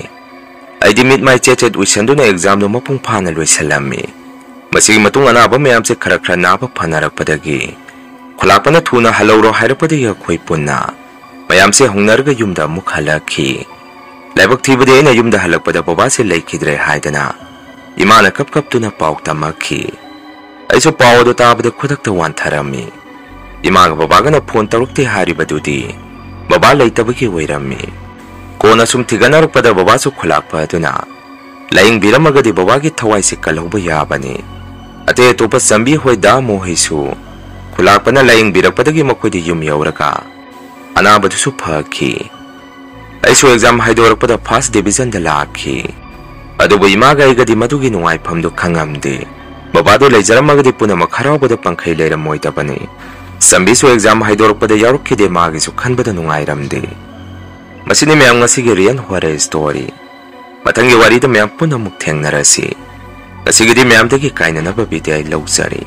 ꯑꯩꯗꯤ ꯃꯤꯠ ꯃꯥꯏ ꯆꯦꯠ ꯆꯦꯠ ꯎꯏꯁꯟꯗꯨꯅ examꯗꯨ ꯃꯄꯨꯡ ꯐꯥꯅ ꯂꯣꯏꯁꯤꯜꯂꯝꯃꯤ꯫ ꯃꯁꯤꯒꯤ ꯃꯇꯨꯡ ꯑꯅꯥꯕ ꯃꯌꯥꯝꯁꯦ ꯈꯔ ꯈꯔ ꯅꯥꯕ ꯐꯅꯔꯛꯄꯗꯒꯤ ꯈꯨꯂꯥꯛꯄꯅ ꯊꯨꯅ ꯍꯜꯍꯧꯔꯣ ꯍꯥꯏꯔꯛꯄꯗꯒꯤ ꯑꯩꯈꯣꯏ ꯄꯨꯟꯅ ꯃꯌꯥꯝꯁꯦ ꯍꯧꯅꯔꯒ ꯌꯨꯝꯗ ꯑꯃꯨꯛ ꯍꯜꯂꯛꯈꯤ꯫ ꯂꯥꯏꯕꯛ ꯊꯤꯕꯗꯤ ꯑꯩꯅ ꯌꯨꯝꯗ ꯍꯜꯂꯛꯄꯗ ꯕꯕꯥꯁꯦ ꯂꯩꯈꯤꯗ꯭ꯔꯦ ꯍꯥꯏꯗꯅ ꯏꯃꯥꯅ ꯀꯞ ꯀꯞꯇꯨꯅ ꯄꯥꯎ ꯇꯝꯃꯛꯈꯤ꯫ ꯑꯩꯁꯨ ꯄꯥꯎ ꯑꯗꯨ ꯇꯥꯕꯗ ꯈꯨꯗꯛꯇ ꯋꯥꯟꯊꯔꯝꯃꯤ꯫ ꯏꯃꯥꯒ ꯕꯕꯥꯒꯅ ꯐꯣꯟ ꯇꯧꯔꯛꯇꯦ ꯍꯥꯏꯔꯤꯕꯗꯨꯗꯤ ꯕꯕꯥ ꯂꯩꯇꯕꯒꯤ ꯑꯣꯏꯔꯝꯃꯤ꯫ ꯀꯣꯟꯅ ꯁꯨꯝ ꯊꯤꯒꯠꯅꯔꯛꯄꯗ ꯕꯕꯥꯁꯨ ꯈꯨꯂꯥꯛꯄ ꯑꯗꯨꯅ ꯂꯥꯌꯦꯡꯕꯤꯔꯝꯃꯒꯗꯤ ꯕꯕꯥꯒꯤ ꯊꯋꯥꯏꯁꯤ ꯀꯜꯍꯧꯕ ꯌꯥꯕꯅꯤ꯫ ꯑꯇꯩ ꯑꯇꯣꯞꯄ ꯆꯝꯕꯤ ꯍꯣꯏ, ꯗꯥ ꯃꯣ ꯍꯣꯏꯁꯨ ꯈꯨꯂꯥꯛꯄꯅ ꯂꯥꯌꯦꯡꯕꯤꯔꯛꯄꯗꯒꯤ ꯃꯈꯣꯏꯗ ꯌꯨꯝ ꯌꯧꯔꯒ ꯑꯅꯥꯕꯗꯨꯁꯨ ꯐꯈꯤ꯫ ꯑꯩꯁꯨ ꯑꯦꯛꯖꯥꯝ ꯍꯥꯏꯗꯣꯔꯛꯄꯗ ꯐꯥꯔꯁ ꯗꯤꯕꯤꯖꯟꯗ ꯂꯥꯛꯈꯤ꯫ ꯑꯗꯨꯕꯨ ꯏꯃꯥꯒ ꯑꯩꯒꯗꯤ ꯃꯗꯨꯒꯤ ꯅꯨꯡꯉꯥꯏꯐꯝꯗꯨ ꯈꯪꯉꯝꯗꯦ꯫ ꯕꯕꯥꯗꯨ ꯂꯩꯖꯔꯝꯃꯒꯗꯤ ꯄꯨꯝꯅꯃꯛ ꯍꯔꯥꯎꯕꯗ ꯄꯪꯈꯩ ꯂꯩꯔꯝꯃꯣꯏꯗꯕꯅꯤ꯫ ꯆꯝꯕꯤꯁꯨ ꯑꯦꯛꯖꯥꯝ ꯍꯥꯏꯗꯣꯔꯛꯄꯗ ꯌꯥꯎꯔꯛꯈꯤꯗꯦ, ꯃꯥꯒꯤꯁꯨ ꯈꯟꯕꯗ ꯅꯨꯡꯉꯥꯏꯔꯝꯗꯦ꯫ ꯃꯁꯤꯅꯤ ꯃꯌꯥꯝ ꯉꯁꯤꯒꯤ ꯔꯤꯌꯦꯜ ꯍꯣꯔꯔ ꯁ꯭ꯇꯣꯔꯤ꯫ ꯃꯊꯪꯒꯤ ꯋꯥꯔꯤꯗ ꯃꯌꯥꯝ ꯄꯨꯟꯅ ꯑꯃꯨꯛ ꯊꯦꯡꯅꯔꯁꯤ꯫ ꯉꯁꯤꯒꯤꯗꯤ ꯃꯌꯥꯝꯗꯒꯤ ꯀꯥꯏꯅꯅꯕ ꯕꯤꯗꯥꯏ ꯂꯧꯖꯔꯤ꯫